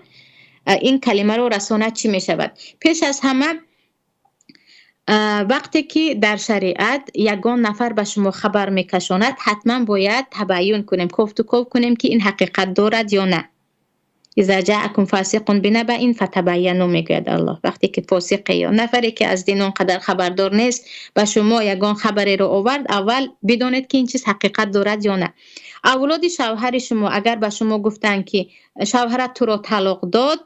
ин калимаро расонад, чӣ мешавад? Пеш аз ҳама, вақте ки дар шариат ягон нафар ба шумо хабар мекашонад, ҳатман бояд табайюн кунем, кофту ков кунем, ки ин ҳақиқат дорад ё на. إذا جاءكم فاسق بنبإ فتبينوا, мегӯяд Аллоҳ. Вақте ки фосиқе ё нафаре, ки аз дин он қадар хабардор нест, ба шумо ягон хабареро овард, аввал бидонед, ки ин чиз ҳақиқат дорад ё на. Авлоди шавҳари шумо агар ба шумо гуфтанд, ки шавҳарат туро талоқ дод,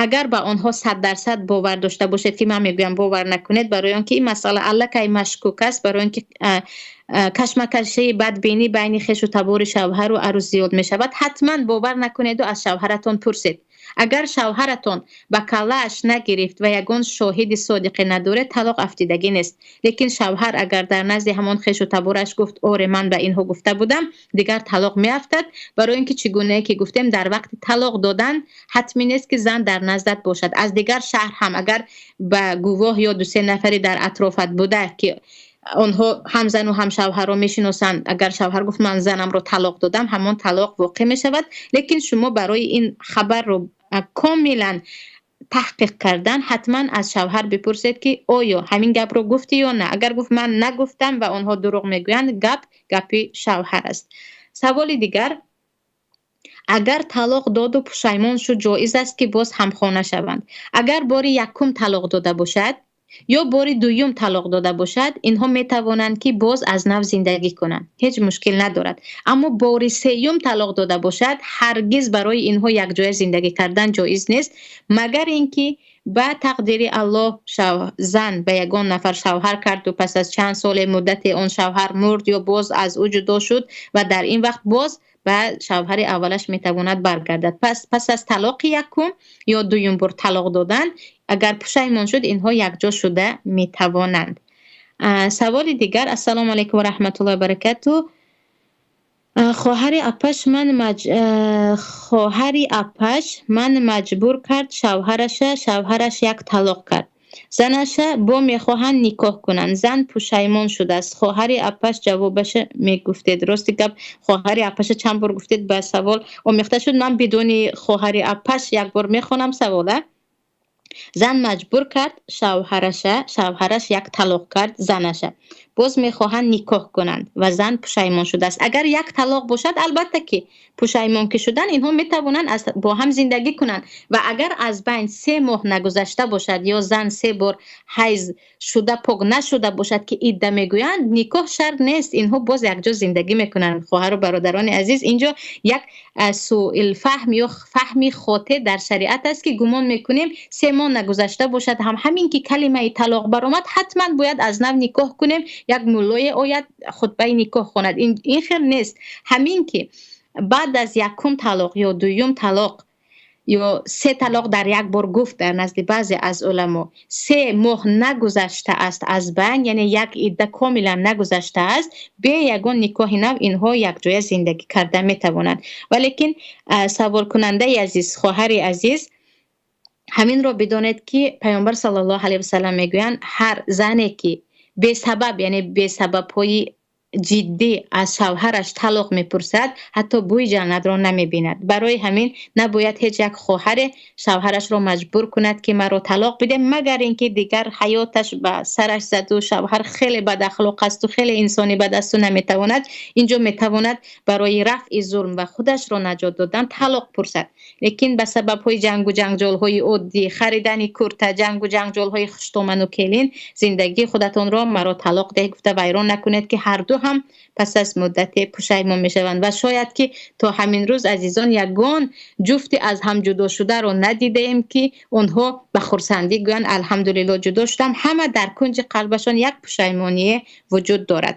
агар ба онҳо 100% бовар дошта бошед, ки ман мегӯям, бовар накунед, барои он ки ин масъала аллакай машкук аст, барои он ки кашмакашии бадбинӣ байни хешу табори шавҳару арӯс зиёд мешавад, ҳатман бовар накунеду аз шавҳаратон пурсед. Агар шавҳаратон ба каллааш нагирифт ва ягон шоҳиди содиқе надоред, талоқ афтидагӣ нест. Лекин шавҳар агар дар назди ҳамон хешу табораш гуфт: «Оре, ман ба инҳо гуфта будам», дигар талоқ меафтад, барои ин ки, чӣ гунае ки гуфтем, дар вақти талоқ додан ҳатмӣ нест, ки зан дар наздат бошад. Аз дигар шаҳр ҳам агар ба гувоҳ ё дусе нафаре дар атрофат буда, ки онҳо ҳам зану ҳам шавҳарро мешиносанд, агар шавҳар гуфт: «Ман занамро талоқ додам», ҳамон талоқ воқеъ мешавад. Лекин шумо барои ин хабарро комилан таҳқиқ кардан ҳатман аз шавҳар бипурсед, ки оё ҳамин гапро гуфтӣ ё на. Агар гуфт ман нагуфтам ва онҳо дурӯғ мегӯянд, гап гапи шавҳар аст. Саволи дигар: агар талоқ доду пушаймон шуд, ҷоиз аст, ки боз ҳамхона шаванд? Агар бори якум талоқ дода бошад ё бори дуюм талоқ дода бошад, инҳо метавонанд, ки боз аз нав зиндагӣ кунанд, ҳеҷ мушкил надорад. Аммо бори сеюм талоқ дода бошад, ҳаргиз барои инҳо якҷоя зиндагӣ кардан ҷоиз нест, магар ин ки ба тақдири Аллоҳ зан ба ягон нафар шавҳар карду пас аз чанд соле муддате он шавҳар мурд ё боз аз ӯ ҷудо шуд ва дар ин вақт боз ба шавҳари аввалаш метавонад баргардад. Пас аз талоқи якум ё дуюм бор талоқ додан, агар пушаймон шуд, инҳо якҷо шуда метавонанд. Саволи дигар: ассалому алайкум ва раҳматуллоҳи ва баракату. Хоҳари апаш ман маҷбур кард шавҳараша, шавҳараш як талоқ кард занаша, бо мехоҳанд никоҳ кунанд, зан пушаймон шудааст. Хоҳари апаш ҷавобаша мегуфтед. Рости гап, хоҳари апаша чанд бор гуфтед, ба савол омехта шуд. Ман бидуни хоҳари апаш як бор мехонам савола. Зан маҷбур кард шавҳараша, шавҳараш як талоқ кард занаша, боз мехоҳанд никоҳ кунанд ва зан пушаймон шудааст. Агар як талоқ бошад, албатта ки пушаймон ки шудан, инҳо метавонанд бо ҳам зиндагӣ кунанд. Ва агар аз байн 3 моҳ нагузашта бошад ё зан се бор ҳайз шуда пок нашуда бошад, ки идда мегӯянд, никоҳ шарт нест, инҳо боз якҷо зиндагӣ мекунанд. Хоҳару бародарони азиз, инҷо як суилфаҳм ё фаҳми хотӣ дар шариат аст, ки гумон мекунем 3 моҳ нагузашта бошад ҳам, ҳамин ки калимаи талоқ баромад, ҳатман бояд аз нав никоҳ кунем, як муллое ояд, хутбаи никоҳ хонад. Ин хел нест. Ҳамин ки баъд аз якум талоқ ё дуюм талоқ ё се талоқ дар як бор гуфт, дар назди баъзе аз уламо 3 моҳ нагузашта аст аз байн, яъне як идда комилан нагузаштааст, бе ягон никоҳи нав инҳо якҷоя зиндагӣ карда метавонанд. Валекин, саволкунандаи азиз, хоҳари азиз, ҳаминро бидонед, ки Паёмбар саллаллоҳу алайҳи васалам мегӯянд: ҳар зане ки бесабаб, яъне бесабабҳои ҷиддӣ, аз шавҳараш талоқ мепурсад, ҳатто бӯи ҷаннатро намебинад. Барои ҳамин набояд ҳеҷ як хоҳаре шавҳарашро маҷбур кунад, ки маро талоқ биде, магар ин ки дигар ҳаёташ ба сараш заду шавҳар хеле бадахлоқ асту хеле инсони бад асту наметавонад. Инҷо метавонад барои рафъи зулм ва худашро наҷот додан талоқ пурсад. Лекин ба сабабҳои ҷангу ҷанҷолҳои оддӣ, харидани курта, ҷангу ҷанҷолҳои хуштоману келин, зиндагии худатонро маро талоқ деҳ гуфта вайрон накунед, ки ҳарду ҳам пас аз муддате пушаймон мешаванд. Ва шояд ки то ҳамин рӯз, азизон, ягон ҷуфти аз ҳам ҷудошударо надидаем, ки онҳо ба хурсандӣ гӯянд: алҳамдулилло, ҷудо шудам. Ҳама дар кунҷи қалбашон як пушаймоние вуҷуд дорад.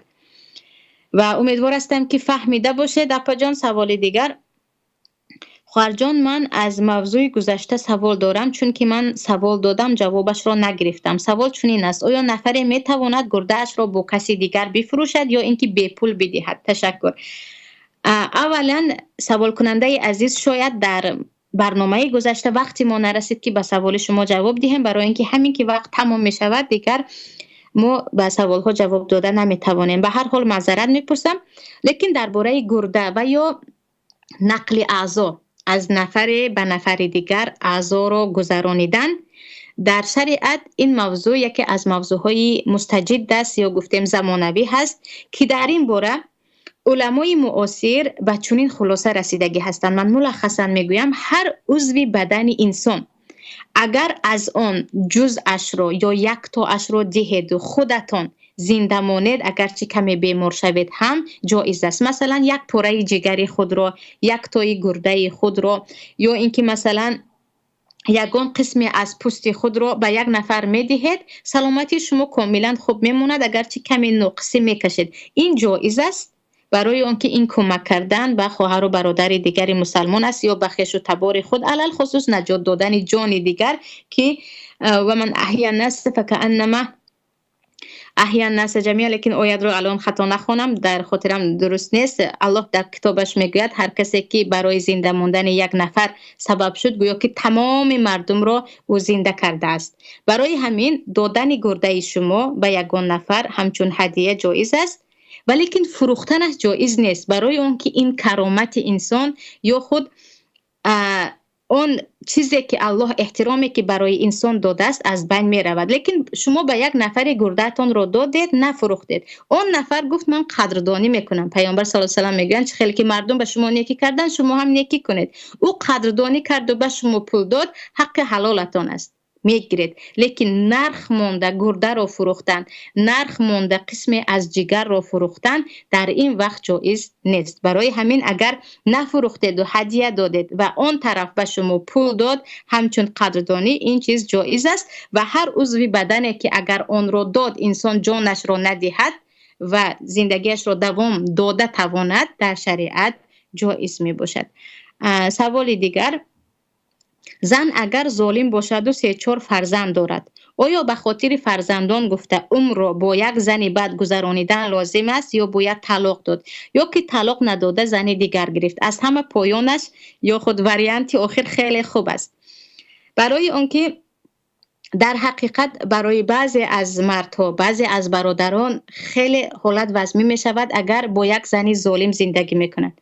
Ва умедвор ҳастам, ки фаҳмида бошед, апаҷон. Саволи дигар: хоҳарҷон, ман аз мавзӯи гузашта савол дорам, чунки ман савол додам, ҷавобашро нагирифтам. Савол чунин аст: оё нафаре метавонад гурдаашро бо каси дигар бифурӯшад ё ин ки бепул бидиҳад? Ташаккур. Аввалан, саволкунандаи азиз, шояд дар барномаи гузашта вақти мо нарасид, ки ба саволи шумо ҷавоб диҳем, барои ин ки ҳамин ки вақт тамом мешавад, дигар мо ба саволҳо ҷавоб дода наметавонем. Ба ҳар ҳол, маъзарат мепурсам. Лекин дар бораи гурда ва ё нақли аъзо, аз нафаре ба нафари дигар аъзоро гузаронидан, дар шариат ин мавзӯъ яке аз мавзӯъҳои мустаҷид аст ё гуфтем замонавӣ ҳаст, ки дар ин бора уламои муосир ба чунин хулоса расидагӣ ҳастанд. Ман мулаххасан мегӯям: ҳар узви бадани инсон агар аз он ҷузъашро ё яктоашро диҳеду худатон зинда монед, агарчи каме бемор шавед ҳам, ҷоиз аст. Масалан, як пораи ҷигари худро, яктои гурдаи худро ё ин ки масалан ягон қисме аз пӯсти худро ба як нафар медиҳед, саломатии шумо комилан хуб мемонад, агарчи каме ноқисӣ мекашед. Ин ҷоиз аст, барои он ки ин кӯмак кардан ба хоҳару бародари дигари мусалмон аст ё ба хешу табори худ, алалхусус наҷот додани ҷони дигар, ки ومن أحيا الناس فكأنما أحيا الناس جميعا. Лекин оятро алон хато нахонам, дар хотирам дуруст нест. Аллоҳ дар китобаш мегӯяд: ҳар касе ки барои зинда мондани як нафар сабаб шуд, гӯё ки тамоми мардумро ӯ зинда кардааст. Барои ҳамин додани гурдаи шумо ба ягон нафар ҳамчун ҳадия ҷоиз аст, валекин фурӯхтанаш ҷоиз нест, барои он ки ин каромати инсон ё худ Он чизе ки Аллоҳ эҳтироме ки барои инсон додааст, аз байн меравад. Лекин шумо ба як нафаре гурдаатонро додед, нафурӯхтед. Он нафар гуфт: «Ман қадрдонӣ мекунам». Паёмбар саллаллоҳу алайҳи васаллам мегӯянд: чӣ хеле ки мардум ба шумо некӣ карданд, шумо ҳам некӣ кунед. Ӯ қадрдонӣ карду ба шумо пул дод, ҳаққи ҳалолатон аст, мегиред. Лекин нарх монда гурдаро фурӯхтан, нарх монда қисме аз ҷигарро фурӯхтан дар ин вақт ҷоиз нест. Барои ҳамин, агар нафурӯхтеду ҳадия додед ва он тараф ба шумо пул дод ҳамчун қадрдонӣ, ин чиз ҷоиз аст. Ва ҳар узви бадане ки агар онро дод, инсон ҷонашро надиҳад ва зиндагиашро давом дода тавонад, дар шариат ҷоиз мебошад. Саволи дигар: зан агар золим бошаду се-чор фарзанд дорад, оё ба хотири фарзандон гуфта умрро бо як зани бад гузаронидан лозим аст ё бояд талоқ дод, ё ки талоқ надода зани дигар гирифт? Аз ҳама поёнаш ё худ варианти охир хеле хуб аст, барои он ки дар ҳақиқат барои баъзе аз мардҳо, баъзе аз бародарон хеле ҳолат вазмин мешавад, агар бо як зани золим зиндагӣ мекунанд.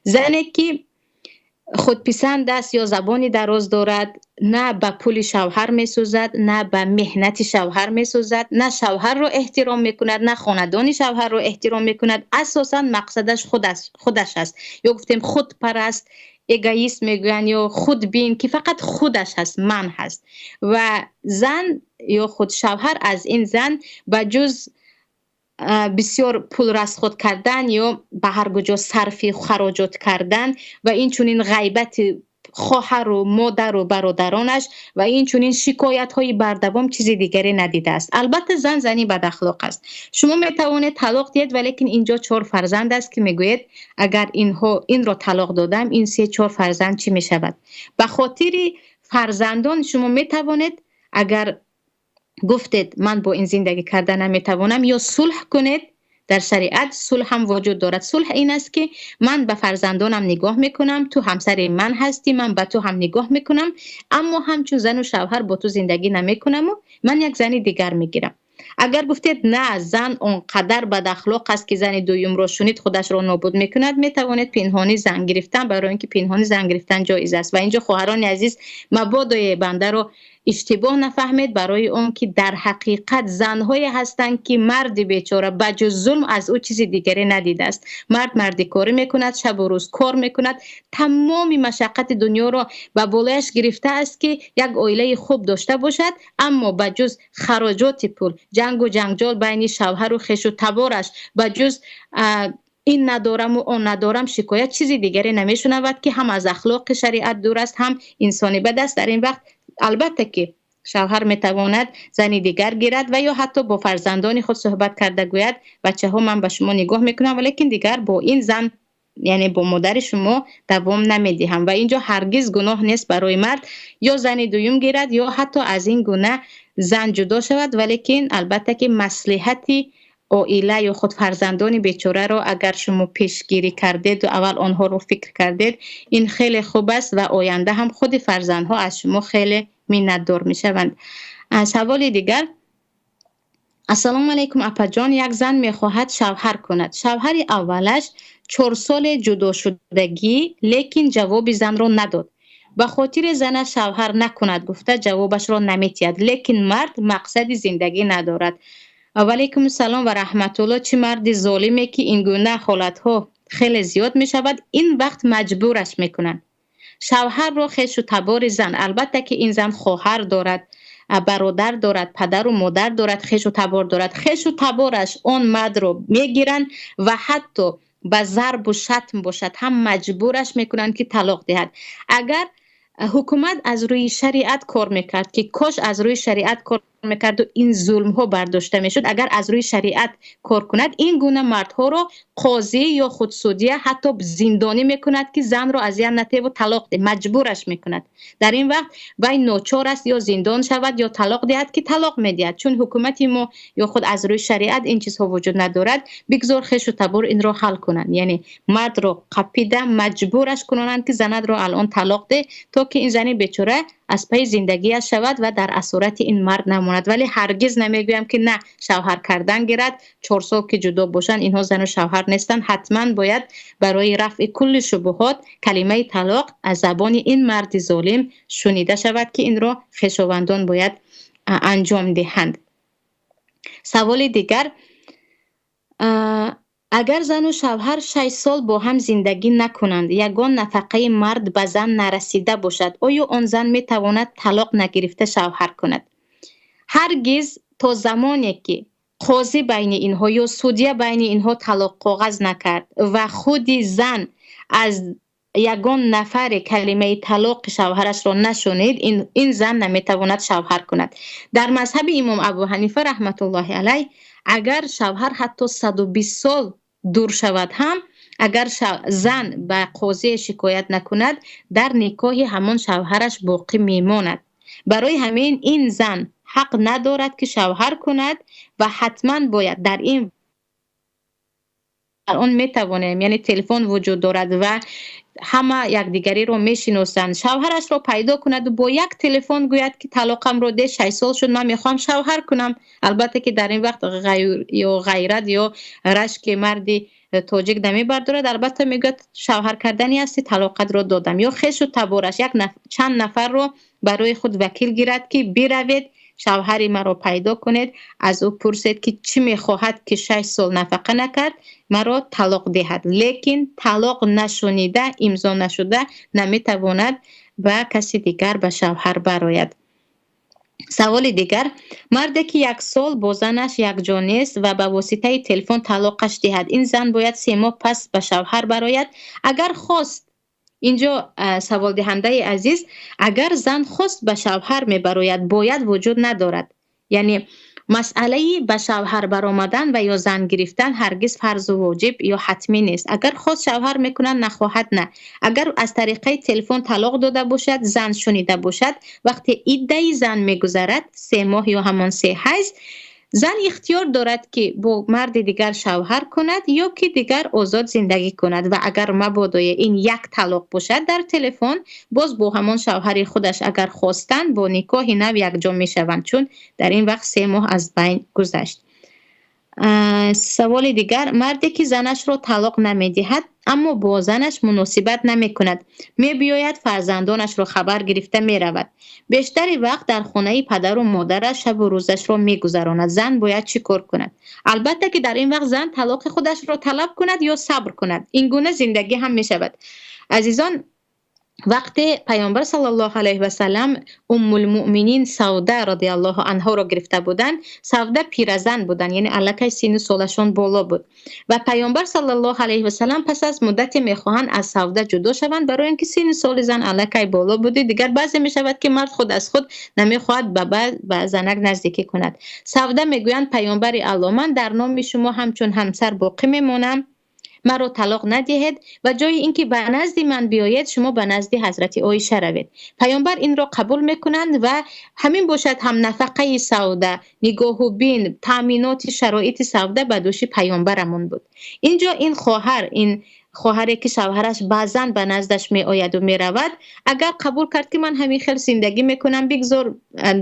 Зане ки худписанд аст ё забони дароз дорад, на ба пули шавҳар месӯзад, на ба меҳнати шавҳар месӯзад, на шавҳарро эҳтиром мекунад, на хонадони шавҳарро эҳтиром мекунад. Асосан мақсадаш худаш аст, ё гуфтем худпараст, эгоист мегӯянд, ё худбин, ки фақат худаш ҳаст, ман ҳаст. Ва зан ё худ шавҳар аз ин зан ба ҷуз бисёр пул расход кардан ё ба ҳар куҷо сарфи хароҷот кардан ва инчунин ғайбати хоҳару модару бародаронаш ва инчунин шикоятҳои бардавом чизи дигаре надидааст. Албатта, зан зани бадахлоқ аст. Шумо метавонед талоқ диҳед, валекин инҷо чор фарзанд аст, ки мегӯед: агар инҳо инро талоқ додам, ин се чор фарзанд чӣ мешавад? Ба хотири фарзандон шумо метавонед, агар гуфтед: «Ман бо ин зиндагӣ карда наметавонам», ё сулҳ кунед. Дар шариат сулҳ ҳам вуҷуд дорад. Сулҳ ин аст, ки ман ба фарзандонам нигоҳ мекунам, ту ҳамсари ман ҳастӣ, ман ба ту ҳам нигоҳ мекунам, аммо ҳамчун зану шавҳар бо ту зиндагӣ намекунаму ман як зани дигар мегирам. Агар гуфтед: «На, зан он қадар бадахлоқ аст, ки зани дуюмро шунид, худашро нобуд мекунад», метавонед пинҳонӣ зан гирифтан, барои ин ки пинҳонӣ зан гирифтан ҷоиз аст. Ва инҷо, хоҳарони азиз, мабодое бандаро иштибоҳ нафаҳмед, барои он ки дар ҳақиқат занҳое ҳастанд, ки марди бечора ба ҷуз зулм аз ӯ чизи дигаре надидааст. Мард мардикорӣ мекунад, шабу рӯз кор мекунад, тамоми машаққати дунёро ба болояш гирифтааст, ки як оилаи хуб дошта бошад, аммо ба ҷуз хароҷоти пул, ҷангу ҷанҷол байни шавҳару хешу табораш, ба ҷуз ин надораму он надорам шикоят, чизи дигаре намешунавад, ки ҳам аз ахлоқи шариат дур аст, ҳам инсони бад аст. Дар ин вақт албатта ки шавҳар метавонад зани дигар гирад ва ё ҳатто бо фарзандони худ суҳбат карда гӯяд: «Бачаҳо, ман ба шумо нигоҳ мекунам, валекин дигар бо ин зан, яъне бо модари шумо, давом намедиҳам». Ва инҷо ҳаргиз гуноҳ нест барои мард ё зани дуюм гирад, ё ҳатто аз ин гуна зан ҷудо шавад. Валекин албатта ки маслиҳати оила ё худ фарзандони бечораро агар шумо пешгирӣ кардеду аввал онҳоро фикр кардед, ин хеле хуб аст ва оянда ҳам худи фарзандҳо аз шумо хеле миннатдор мешаванд. Саволи дигар: Ассалому алайкум, апаҷон. Як зан мехоҳад шавҳар кунад. Шавҳари аввалаш 4 соли ҷудошудагӣ, лекин ҷавоби занро надод. Ба хотири зана шавҳар накунад гуфта, ҷавобашро наметиҳад, лекин мард мақсади зиндагӣ надорад. Ваалайкум салом ва раҳматулло. Чӣ марди золиме, ки ин гуна ҳолатҳо хеле зиёд мешавад. Ин вақт маҷбураш мекунанд шавҳарро хешу табори зан. Албатта ки ин зан хоҳар дорад, бародар дорад, падару модар дорад, хешу табор дорад. Хешу табораш он мардро мегиранд ва ҳатто ба зарбу шатм бошад ҳам, маҷбураш мекунанд, ки талоқ диҳад. Агар ҳукумат аз рӯи шариат кор мекард, ки кош аз рӯи шариат кор мекарду ин зулмҳо бардошта мешуд. Агар аз рӯи шариат кор кунад, ин гуна мардҳоро қозӣ ё худ судья ҳатто зиндонӣ мекунад, ки занро азият натеву талоқ де, маҷбураш мекунад. Дар ин вақт вай ночор аст ё зиндон шавад, ё талоқ диҳад, ки талоқ медиҳад. Чун ҳукумати мо ё худ аз рӯи шариат ин чизҳо вуҷуд надорад, бигзор хешу табор инро ҳал кунанд, яъне мардро қапида маҷбураш кунонанд, ки занатро алон талоқ де, то ки ин зани бечора аз пайи зиндагиаш шавад ва дар асорати ин мард намонад. Вале ҳаргиз намегӯям, ки на, шавҳар кардан гирад, 4 сол ки ҷудо бошанд, инҳо зану шавҳар нестанд. Ҳатман бояд барои рафъи кулли шубуҳот калимаи талоқ аз забони ин марди золим шунида шавад, ки инро хешовандон бояд анҷом диҳанд. Саволи дигар: агар зану шавҳар 6 сол бо ҳам зиндагӣ накунанд, ягон нафақаи мард ба зан нарасида бошад, оё он зан метавонад талоқ нагирифта шавҳар кунад? Ҳаргиз. То замоне ки қозӣ байни инҳо ё судья байни инҳо талоқ коғаз накард ва худи зан аз ягон нафаре калимаи талоқи шавҳарашро нашунид, ин зан наметавонад шавҳар кунад. Дар мазҳаби имом Абу Ҳанифа раҳматуллоҳи алайҳ, агар шавҳар ҳатто 120 сол дур шавад ҳам, агар зан ба қозие шикоят накунад, дар никоҳи ҳамон шавҳараш боқӣ мемонад. Барои ҳамин ин зан ҳақ надорад, ки шавҳар кунад, ва ҳатман бояд дар ин он метавонем, яъне телефон вуҷуд дорад ва ҳама якдигариро мешиносанд, шавҳарашро пайдо кунаду бо як телефон гӯяд, ки талоқамро де, 6 сол шуд, ман мехоҳам шавҳар кунам. Албатта ки дар ин вақт ё ғайрат ё рашки марди тоҷик намебардорад. Албатта мегӯяд: шавҳар кардани ҳасти, талоқатро додам. Ё хешу табораш як чанд нафарро барои худ вакил гирад, ки биравед, шавҳари маро пайдо кунед, аз ӯ пурсед, ки чӣ мехоҳад, ки 6 сол нафақа накард, маро талоқ диҳад. Лекин талоқ нашунида, имзо нашуда наметавонад ба каси дигар ба шавҳар барояд. Саволи дигар: марде ки як сол бо занаш якҷо нест ва ба воситаи телефон талоқаш диҳад, ин зан бояд 3 моҳ пас ба шавҳар барояд, агар хост? Инҷо, саволдиҳандаи азиз, агар зан хост, ба шавҳар мебарояд, бояд вуҷуд надорад. Яъне масъалаи ба шавҳар баромадан ва ё зан гирифтан ҳаргиз фарзу воҷиб ё ҳатмӣ нест. Агар хост, шавҳар мекунад, нахоҳад, на. Агар аз тариқаи телефон талоқ дода бошад, зан шунида бошад, вақте иддаи зан мегузарад, 3 моҳ ё ҳамон се ҳайз, зан ихтиёр дорад, ки бо марди дигар шавҳар кунад ё ки дигар озод зиндагӣ кунад. Ва агар мабодое ин як талоқ бошад дар телефон, боз бо ҳамон шавҳари худаш, агар хостанд, бо никоҳи нав якҷо мешаванд, чун дар ин вақт 3 моҳ аз байн гузашт. Саволи дигар: марде ки занашро талоқ намедиҳад, аммо бо занаш муносибат намекунад, мебиёяд, фарзандонашро хабар гирифта меравад, бештари вақт дар хонаи падару модараш шабу рӯзашро мегузаронад, зан бояд чӣ кор кунад? Албатта ки дар ин вақт зан талоқи худашро талаб кунад ё сабр кунад. Ин гуна зиндагӣ ҳам мешавад. Азизон, вақте Паёмбар саллаллоҳу алайҳи васаллам Уммулмуъминин Савда радиаллоҳу анҳоро гирифта буданд, Савда пиразан буданд, яъне аллакай сину солашон боло буд, ва Паёмбар саллаллоҳу алайҳи васаллам пас аз муддате мехоҳанд аз Савда ҷудо шаванд, барои ин ки сину соли зан аллакай боло буди. Дигар баъзе мешавад, ки мард худ аз худ намехоҳад ба занак наздикӣ кунад. Савда мегӯянд: «Паёмбари Алло, ман дар номи шумо ҳамчун ҳамсар боқӣ мемонам, маро талоқ надиҳед ва ҷои ин ки ба назди ман биёед, шумо ба назди ҳазрати Оиша равед». Паёмбар инро қабул мекунанд ва ҳамин бошад ҳам нафақаи Савда, нигоҳу бин, таъминоти шароити Савда ба дӯши паёмбарамон буд. Инҷо ин хоҳар, ин хоҳаре ки шавҳараш баъзан ба наздаш меояду меравад, агар қабул кард, ки ман ҳамин хел зиндагӣ мекунам, бигзор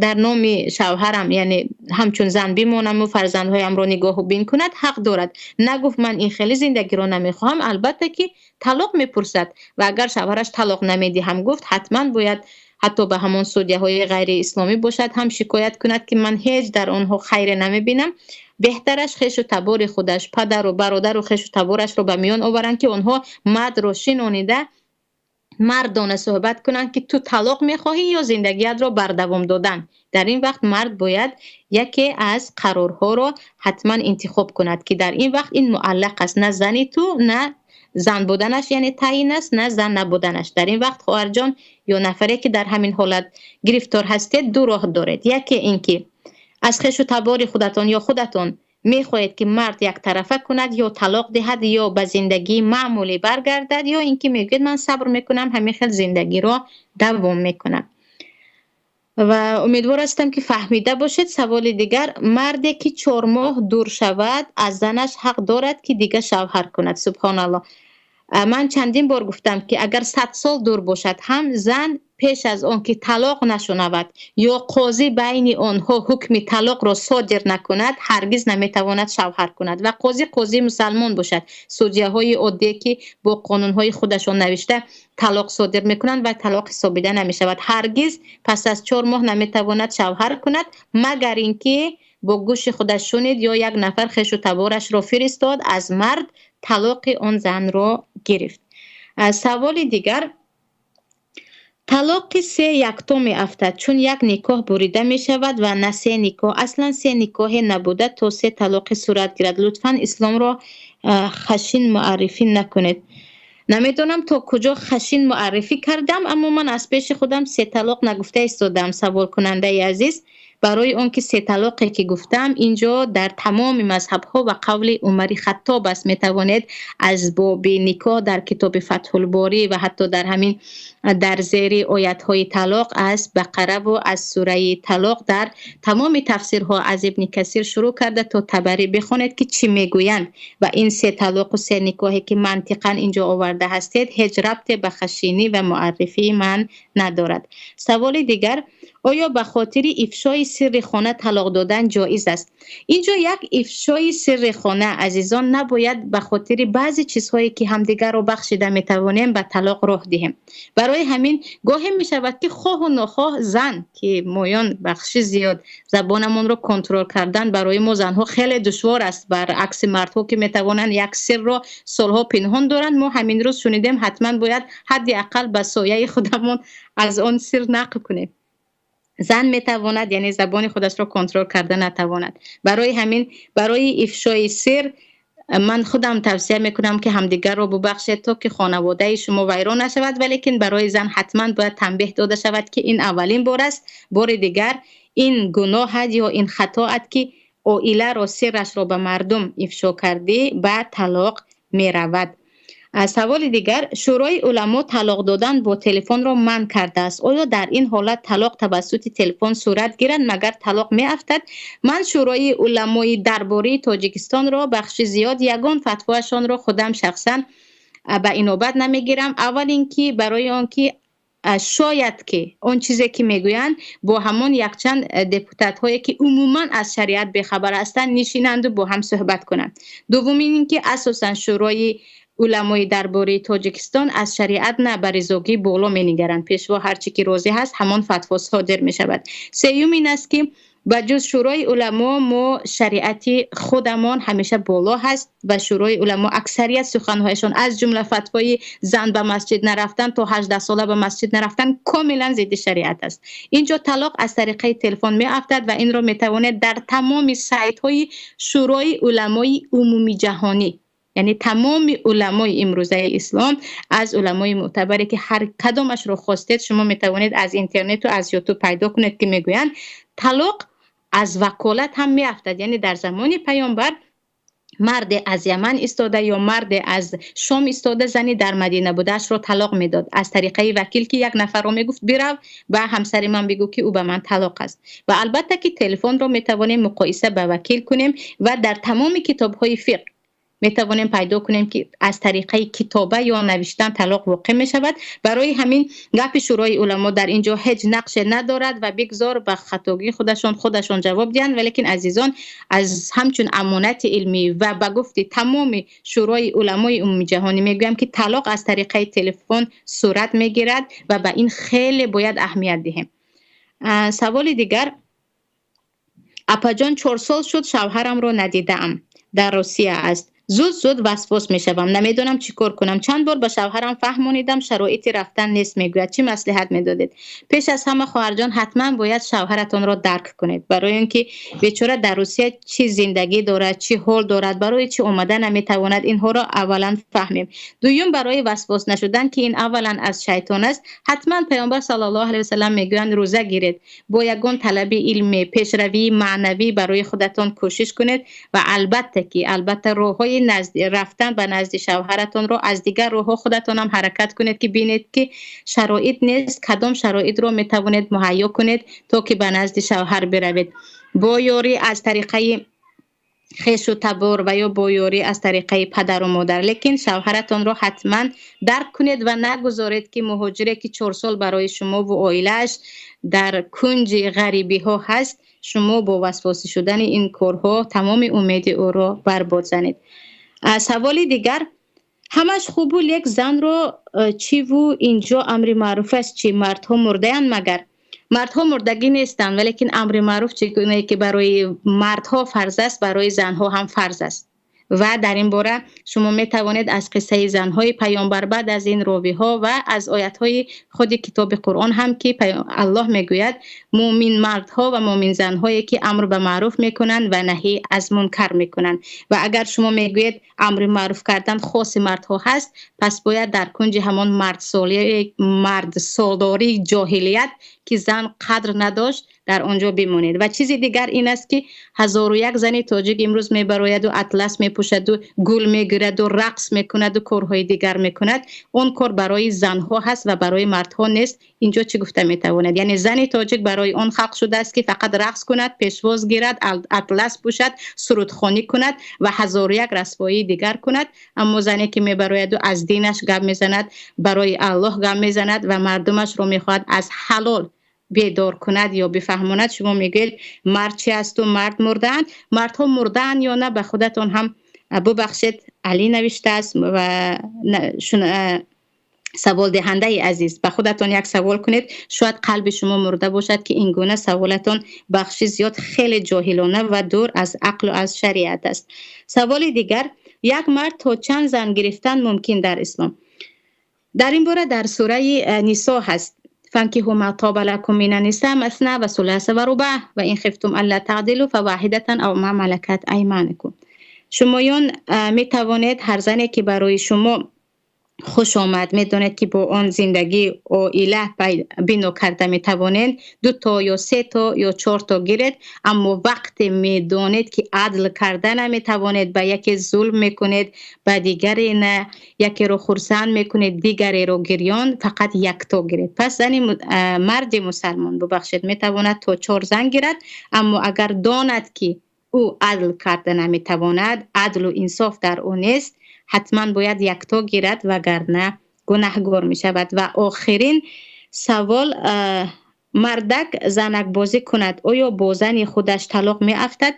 дар номи шавҳарам, яъне ҳамчун зан бимонаму фарзандҳоямро нигоҳу бин кунад, ҳақ дорад. Нагуфт: «Ман ин хели зиндагиро намехоҳам». Албатта ки талоқ мепурсад ва агар шавҳараш талоқ намедиҳам гуфт, ҳатман бояд ҳатто ба ҳамон судьяҳои ғайриисломӣ бошад ҳам шикоят кунад, ки ман ҳеҷ дар онҳо хайре намебинам. Беҳтараш хешу табори худаш, падару бародару хешу таборашро ба миён оваранд, ки онҳо мардро шинонида, мардона суҳбат кунанд, ки ту талоқ мехоҳӣ ё зиндагиятро бардавом додан. Дар ин вақт мард бояд яке аз қарорҳоро ҳатман интихоб кунад, ки дар ин вақт ин муаллақ аст: на зани ту, на зан буданаш, яъне таъин аст, на зан набуданаш. Дар ин вақт, хоҳарҷон ё нафаре ки дар ҳамин ҳолат гирифтор ҳастед, ду роҳ доред: яке ин ки аз хешу табори худатон ё худатон мехоҳед, ки мард яктарафа кунад, ё талоқ диҳад, ё ба зиндагии маъмулӣ баргардад, ё ин ки мегӯед: «Ман сабр мекунам, ҳамин хел зиндагиро давом мекунам». Ва умедвор ҳастам, ки фаҳмида бошед. Саволи дигар: марде ки 4 моҳ дур шавад аз занаш, ҳақ дорад, ки дигар шавҳар кунад? Субҳоналлоҳ. Ман чандин бор гуфтам, ки агар 100 сол дур бошад ҳам, зан пеш аз он ки талоқ нашунавад ё қозӣ байни онҳо ҳукми талоқро содир накунад, ҳаргиз наметавонад шавҳар кунад ва қозӣ қозии мусалмон бошад. Судяҳои оддие, ки бо қонунҳои худашон навишта талоқ содир мекунанд, ва талоқ ҳисобида намешавад. Ҳаргиз пас аз 4 моҳ наметавонад шавҳар кунад, магар ин ки бо гӯши худаш шунид ё як нафар хешу таборашро фиристод, аз мард талоқи он занро гирифт. Саволи дигар: талоқи се якто меафтад, чун як никоҳ бурида мешавад ва на се никоҳ? Аслан се никоҳе набуда, то се талоқи сурат гирад. Лутфан исломро хашин муаррифӣ накунед. Намедонам, то куҷо хашин муаррифӣ кардам, аммо ман аз пеши худам се талоқ нагуфта истодам, саволкунандаи азиз, барои он ки се талоқе ки гуфтам, инҷо дар тамоми мазҳабҳо ва қавли Умари Хаттоб аст. Метавонед аз боби никоҳ дар китоби Фатҳулборӣ ва ҳатто дар ҳамин дар зери оятҳои талоқ аз Бақараву аз сураи Талоқ дар тамоми тафсирҳо аз Ибни Касир шурӯъ карда то Табарӣ бихонед, ки чӣ мегӯянд. Ва ин се талоқу се никоҳе ки мантиқан инҷо оварда ҳастед, ҳеҷ рабте ба хашинӣ ва муаррифии ман надорад. Саволи дигар: оё ба хотири ифшои сирри хона талоқ додан ҷоиз аст? Инҷо як ифшои сирри хона, азизон, набояд ба хотири баъзе чизҳое, ки ҳамдигарро бахшида метавонем, ба талоқ роҳ диҳем. Барои ҳамин гоҳе мешавад, ки хоҳу нохоҳ зан, ки моён, бахши зиёд, забонамонро контрол кардан барои мо занҳо хеле душвор аст, баръакси мардҳо, ки метавонанд як сирро солҳо пинҳон доранд. Мо ҳамин рӯз шунидем, ҳатман бояд ҳадди ақал ба сояи худамон аз он сир нақл кунем. Зан метавонад, яъне забони худашро контрол карда натавонад. Барои ҳамин барои ифшои сир ман худам тавсия мекунам, ки ҳамдигарро бубахшед, то ки хонаводаи шумо вайрон нашавад. Валекин барои зан ҳатман бояд танбеҳ дода шавад, ки ин аввалин бор аст, бори дигар ин гуноҳ ё ин хатоат, ки оиларо сиррашро ба мардум ифшо кардӣ, ба талоқ меравад. Саволи дигар: Шӯрои уламо талоқ додан бо телефонро манъ кардааст. Оё дар ин ҳолат талоқ тавассути телефон сурат гирад, магар талоқ меафтад? Ман Шӯрои уламои дарбории Тоҷикистонро, бахши зиёд, ягон фатвоашонро худам шахсан ба инобат намегирам. Аввал ин ки барои он ки шояд ки он чизе ки мегӯянд, бо ҳамон якчанд депутатҳое, ки умуман аз шариат бехабар ҳастанд, нишинанду бо ҳам суҳбат кунанд. Дуввумин ин ки асосан Шӯрои уламои дарбории Тоҷикистон аз шариат на, ба ризогӣ боло менигаранд. Пешво ҳар чӣ ки розӣ ҳаст, ҳамон фатво содир мешавад. Сеюм ин аст, ки ба ҷуз Шӯрои уламо, мо шариати худамон ҳамеша боло ҳаст ва Шӯрои уламо аксарият суханҳояшон, аз ҷумла фатвои зан ба масҷид нарафтан, то 18 сола ба масҷид нарафтан, комилан зидди шариат аст. Инҷо талоқ аз тариқаи телефон меафтад ва инро метавонед дар тамоми сайтҳои Шӯрои уламои умумиҷаҳонӣ, яъне тамоми уламои имрӯзаи ислом, аз уламои мӯътабаре, ки ҳар кадомашро хостед, шумо метавонед аз интернету аз Ютуб пайдо кунед, ки мегӯянд талоқ аз ваколат ҳам меафтад. Яъне дар замони паёмбар марде аз Яман истода ё марде аз Шом истода зани дар Мадина будаашро талоқ медод аз тариқаи вакил, ки як нафарро мегуфт: «Бирав, ба ҳамсари ман бигӯ, ки ӯ ба ман талоқ аст». Ва албатта ки телефонро метавонем муқоиса ба вакил кунем ва дар тамоми китобҳои фиқҳ метавонем пайдо кунем, ки аз тариқаи китоба ё навиштан талоқ воқеъ мешавад. Барои ҳамин гапи Шӯрои уламо дар ин ҷо ҳеҷ нақше надорад ва бигзор ба хатогии худашон худашон ҷавоб диҳанд. Валекин, азизон, аз ҳамчун амонати илмӣ ва ба гуфти тамоми Шӯрои уламои умумиҷаҳонӣ мегӯям, ки талоқ аз тариқаи телефон сурат мегирад ва ба ин хеле бояд аҳамият диҳем. Саволи дигар: апаҷон, 4 сол шуд, шавҳарамро надидаам, дар Русия аст. Зуд зуд васвос мешавам, намедонам чӣ кор кунам. Чанд бор ба шавҳарам фаҳмонидам, шароити рафтан нест, мегӯяд. Чӣ маслиҳат медодед? Пеш аз ҳама, хоҳарҷон, ҳатман бояд шавҳаратонро дарк кунед, барои он ки бечора дар Русия чӣ зиндагӣ дорад, чӣ ҳол дорад, барои чӣ омада наметавонад, инҳоро аввалан фаҳмем. Дуюм, барои васвос нашудан, ки ин аввалан аз шайтон аст, ҳатман Паёмбар саллаллоҳу алайҳи васаллам мегӯянд, рӯза гиред, бо ягон талаби илмӣ, пешравии маънавӣ барои худатон кӯшиш кунед ва албатта ки албатта роҳҳои рафтан ба назди шавҳаратонро аз дигар роҳҳо худатонам ҳаракат кунед, ки бинед, ки шароит нест, кадом шароитро метавонед муҳайё кунед, то ки ба назди шавҳар биравед бо ёрӣ аз тариқаи Хешу табор ва ё бо ёрӣ аз тариқаи падару модар, лекин шавҳаратонро ҳатман дарк кунед ва нагузоред, ки муҳоҷире, ки 4 сол барои шумову оилааш дар кунҷи ғарибиҳо ҳаст, шумо бо васвосӣ шудани ин корҳо тамоми умеди ӯро барбод занед. Саволи дигар: ҳамаш хубу, лек занро чиву инҷо амри маъруф аст чӣ? Мардҳо мурдаянд магар? Мардҳо мурдагӣ нестанд, валекин амри маъруф чӣ гунае ки барои мардҳо фарз аст, барои занҳо ҳам фарз аст. Ва дар ин бора шумо метавонед аз қиссаи занҳои паёмбар, баъд аз ин ровиҳо ва аз оятҳои худи китоби Қуръон ҳам, ки Аллоҳ мегӯяд: мӯмин мардҳо ва мӯмин занҳое, ки амр ба маъруф мекунанд ва наҳӣ аз мункар мекунанд. Ва агар шумо мегӯед, амри маъруф кардан хоси мардҳо ҳаст, пас бояд дар кунҷи ҳамон мардсолории ҷоҳилият, ки зан қадр надошт, дар он ҷо бимонед. Ва чизи дигар ин аст, ки ҳазору як зани тоҷик имрӯз мебарояду атлас мепӯшаду гул мегираду рақс мекунаду корҳои дигар мекунад. Он кор барои занҳо ҳаст ва барои мардҳо нест. Инҷо чӣ гуфта метавонед? Яъне зани тоҷик барои он халқ шудааст, ки фақат рақс кунад, пешвоз гирад, атлас пӯшад, сурудхонӣ кунад ва ҳазору як расвоии дигар кунад. Аммо зане, ки мебарояду аз динаш гап мезанад, барои Аллоҳ гап мезанад ва мардумашро мехоҳад аз ҳалол бедор кунад ё бифаҳмонад, шумо мегӯед, мард чи асту мард мурдаанд. Мардҳо мурдаанд ё на, ба худатон ҳам бубахшед. Алӣ навиштааст ва саволдиҳандаи азиз, ба худатон як савол кунед. Шояд қалби шумо мурда бошад, ки ин гуна саволатон, бахши зиёд, хеле ҷоҳилона ва дур аз ақлу аз шариат аст. Саволи дигар: як мард то чанд зан гирифтан мумкин дар ислом? Дар ин бора дар сураи Нисо ҳаст: فانكحوا ما طاب لكم من النساء مثنى وثلاث ورباع وإن خفتم ألا تعدلوا فواحدة أو ما ملكت أيمانكم. Шумоён метавонед ҳар зане, ки барои шумо хуш омад, медонед, ки бо он зиндагӣ оила бино карда метавонед, ду то ё се то ё чор то гиред. Аммо вақте медонед, ки адл карда наметавонед, ба яке зулм мекунед, ба дигаре на, якеро хурсанд мекунед, дигареро гирён, фақат якто гиред. Пас зани марди мусалмон, бубахшед, метавонад то чор зан гирад. Аммо агар донад, ки ӯ адл карда наметавонад, адлу инсоф дар ӯ нест, ҳатман бояд якто гирад, вагарна гунаҳгор мешавад. Ва охирин савол: мардак занакбозӣ кунад, оё бо зани худаш талоқ меафтад?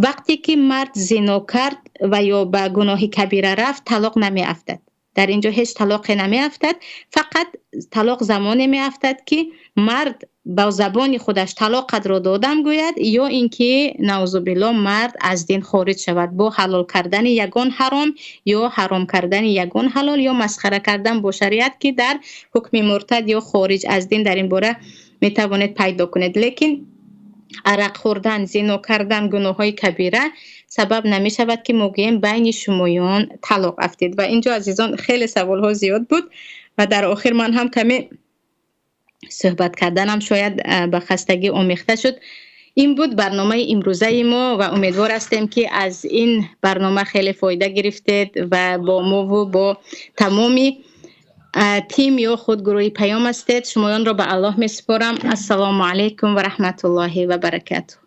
Вақте ки мард зино кард ва ё ба гуноҳи кабира рафт, талоқ намеафтад. Дар ин ҷо ҳеҷ талоқе намеафтад. Фақат талоқ замоне меафтад, ки мард ба забони худаш талоқатро додам гӯяд, ё ин ки, наузубилло, мард аз дин хориҷ шавад бо ҳалол кардани ягон ҳаром ё ҳаром кардани ягон ҳалол ё масхара кардан бо шариат, ки дар ҳукми муртад ё хориҷ аз дин дар ин бора метавонед пайдо кунед. Лекин арақ хӯрдан, зино кардан, гуноҳҳои кабира сабаб намешавад, ки мо гӯем, байни шумоён талоқ афтид. Ва инҷо, азизон, хеле саволҳо зиёд буд ва дар охир ман ҳам каме суҳбат карданам шояд ба хастагӣ омехта шуд. Ин буд барномаи имрӯзаи мо ва умедвор ҳастем, ки аз ин барнома хеле фоида гирифтед ва бо мову бо тамоми тим ё худ гурӯҳи Паём ҳастед. Шумоёнро ба Аллоҳ месупорам. Ассалому алайкум ва раҳматуллоҳи ва баракатуҳ.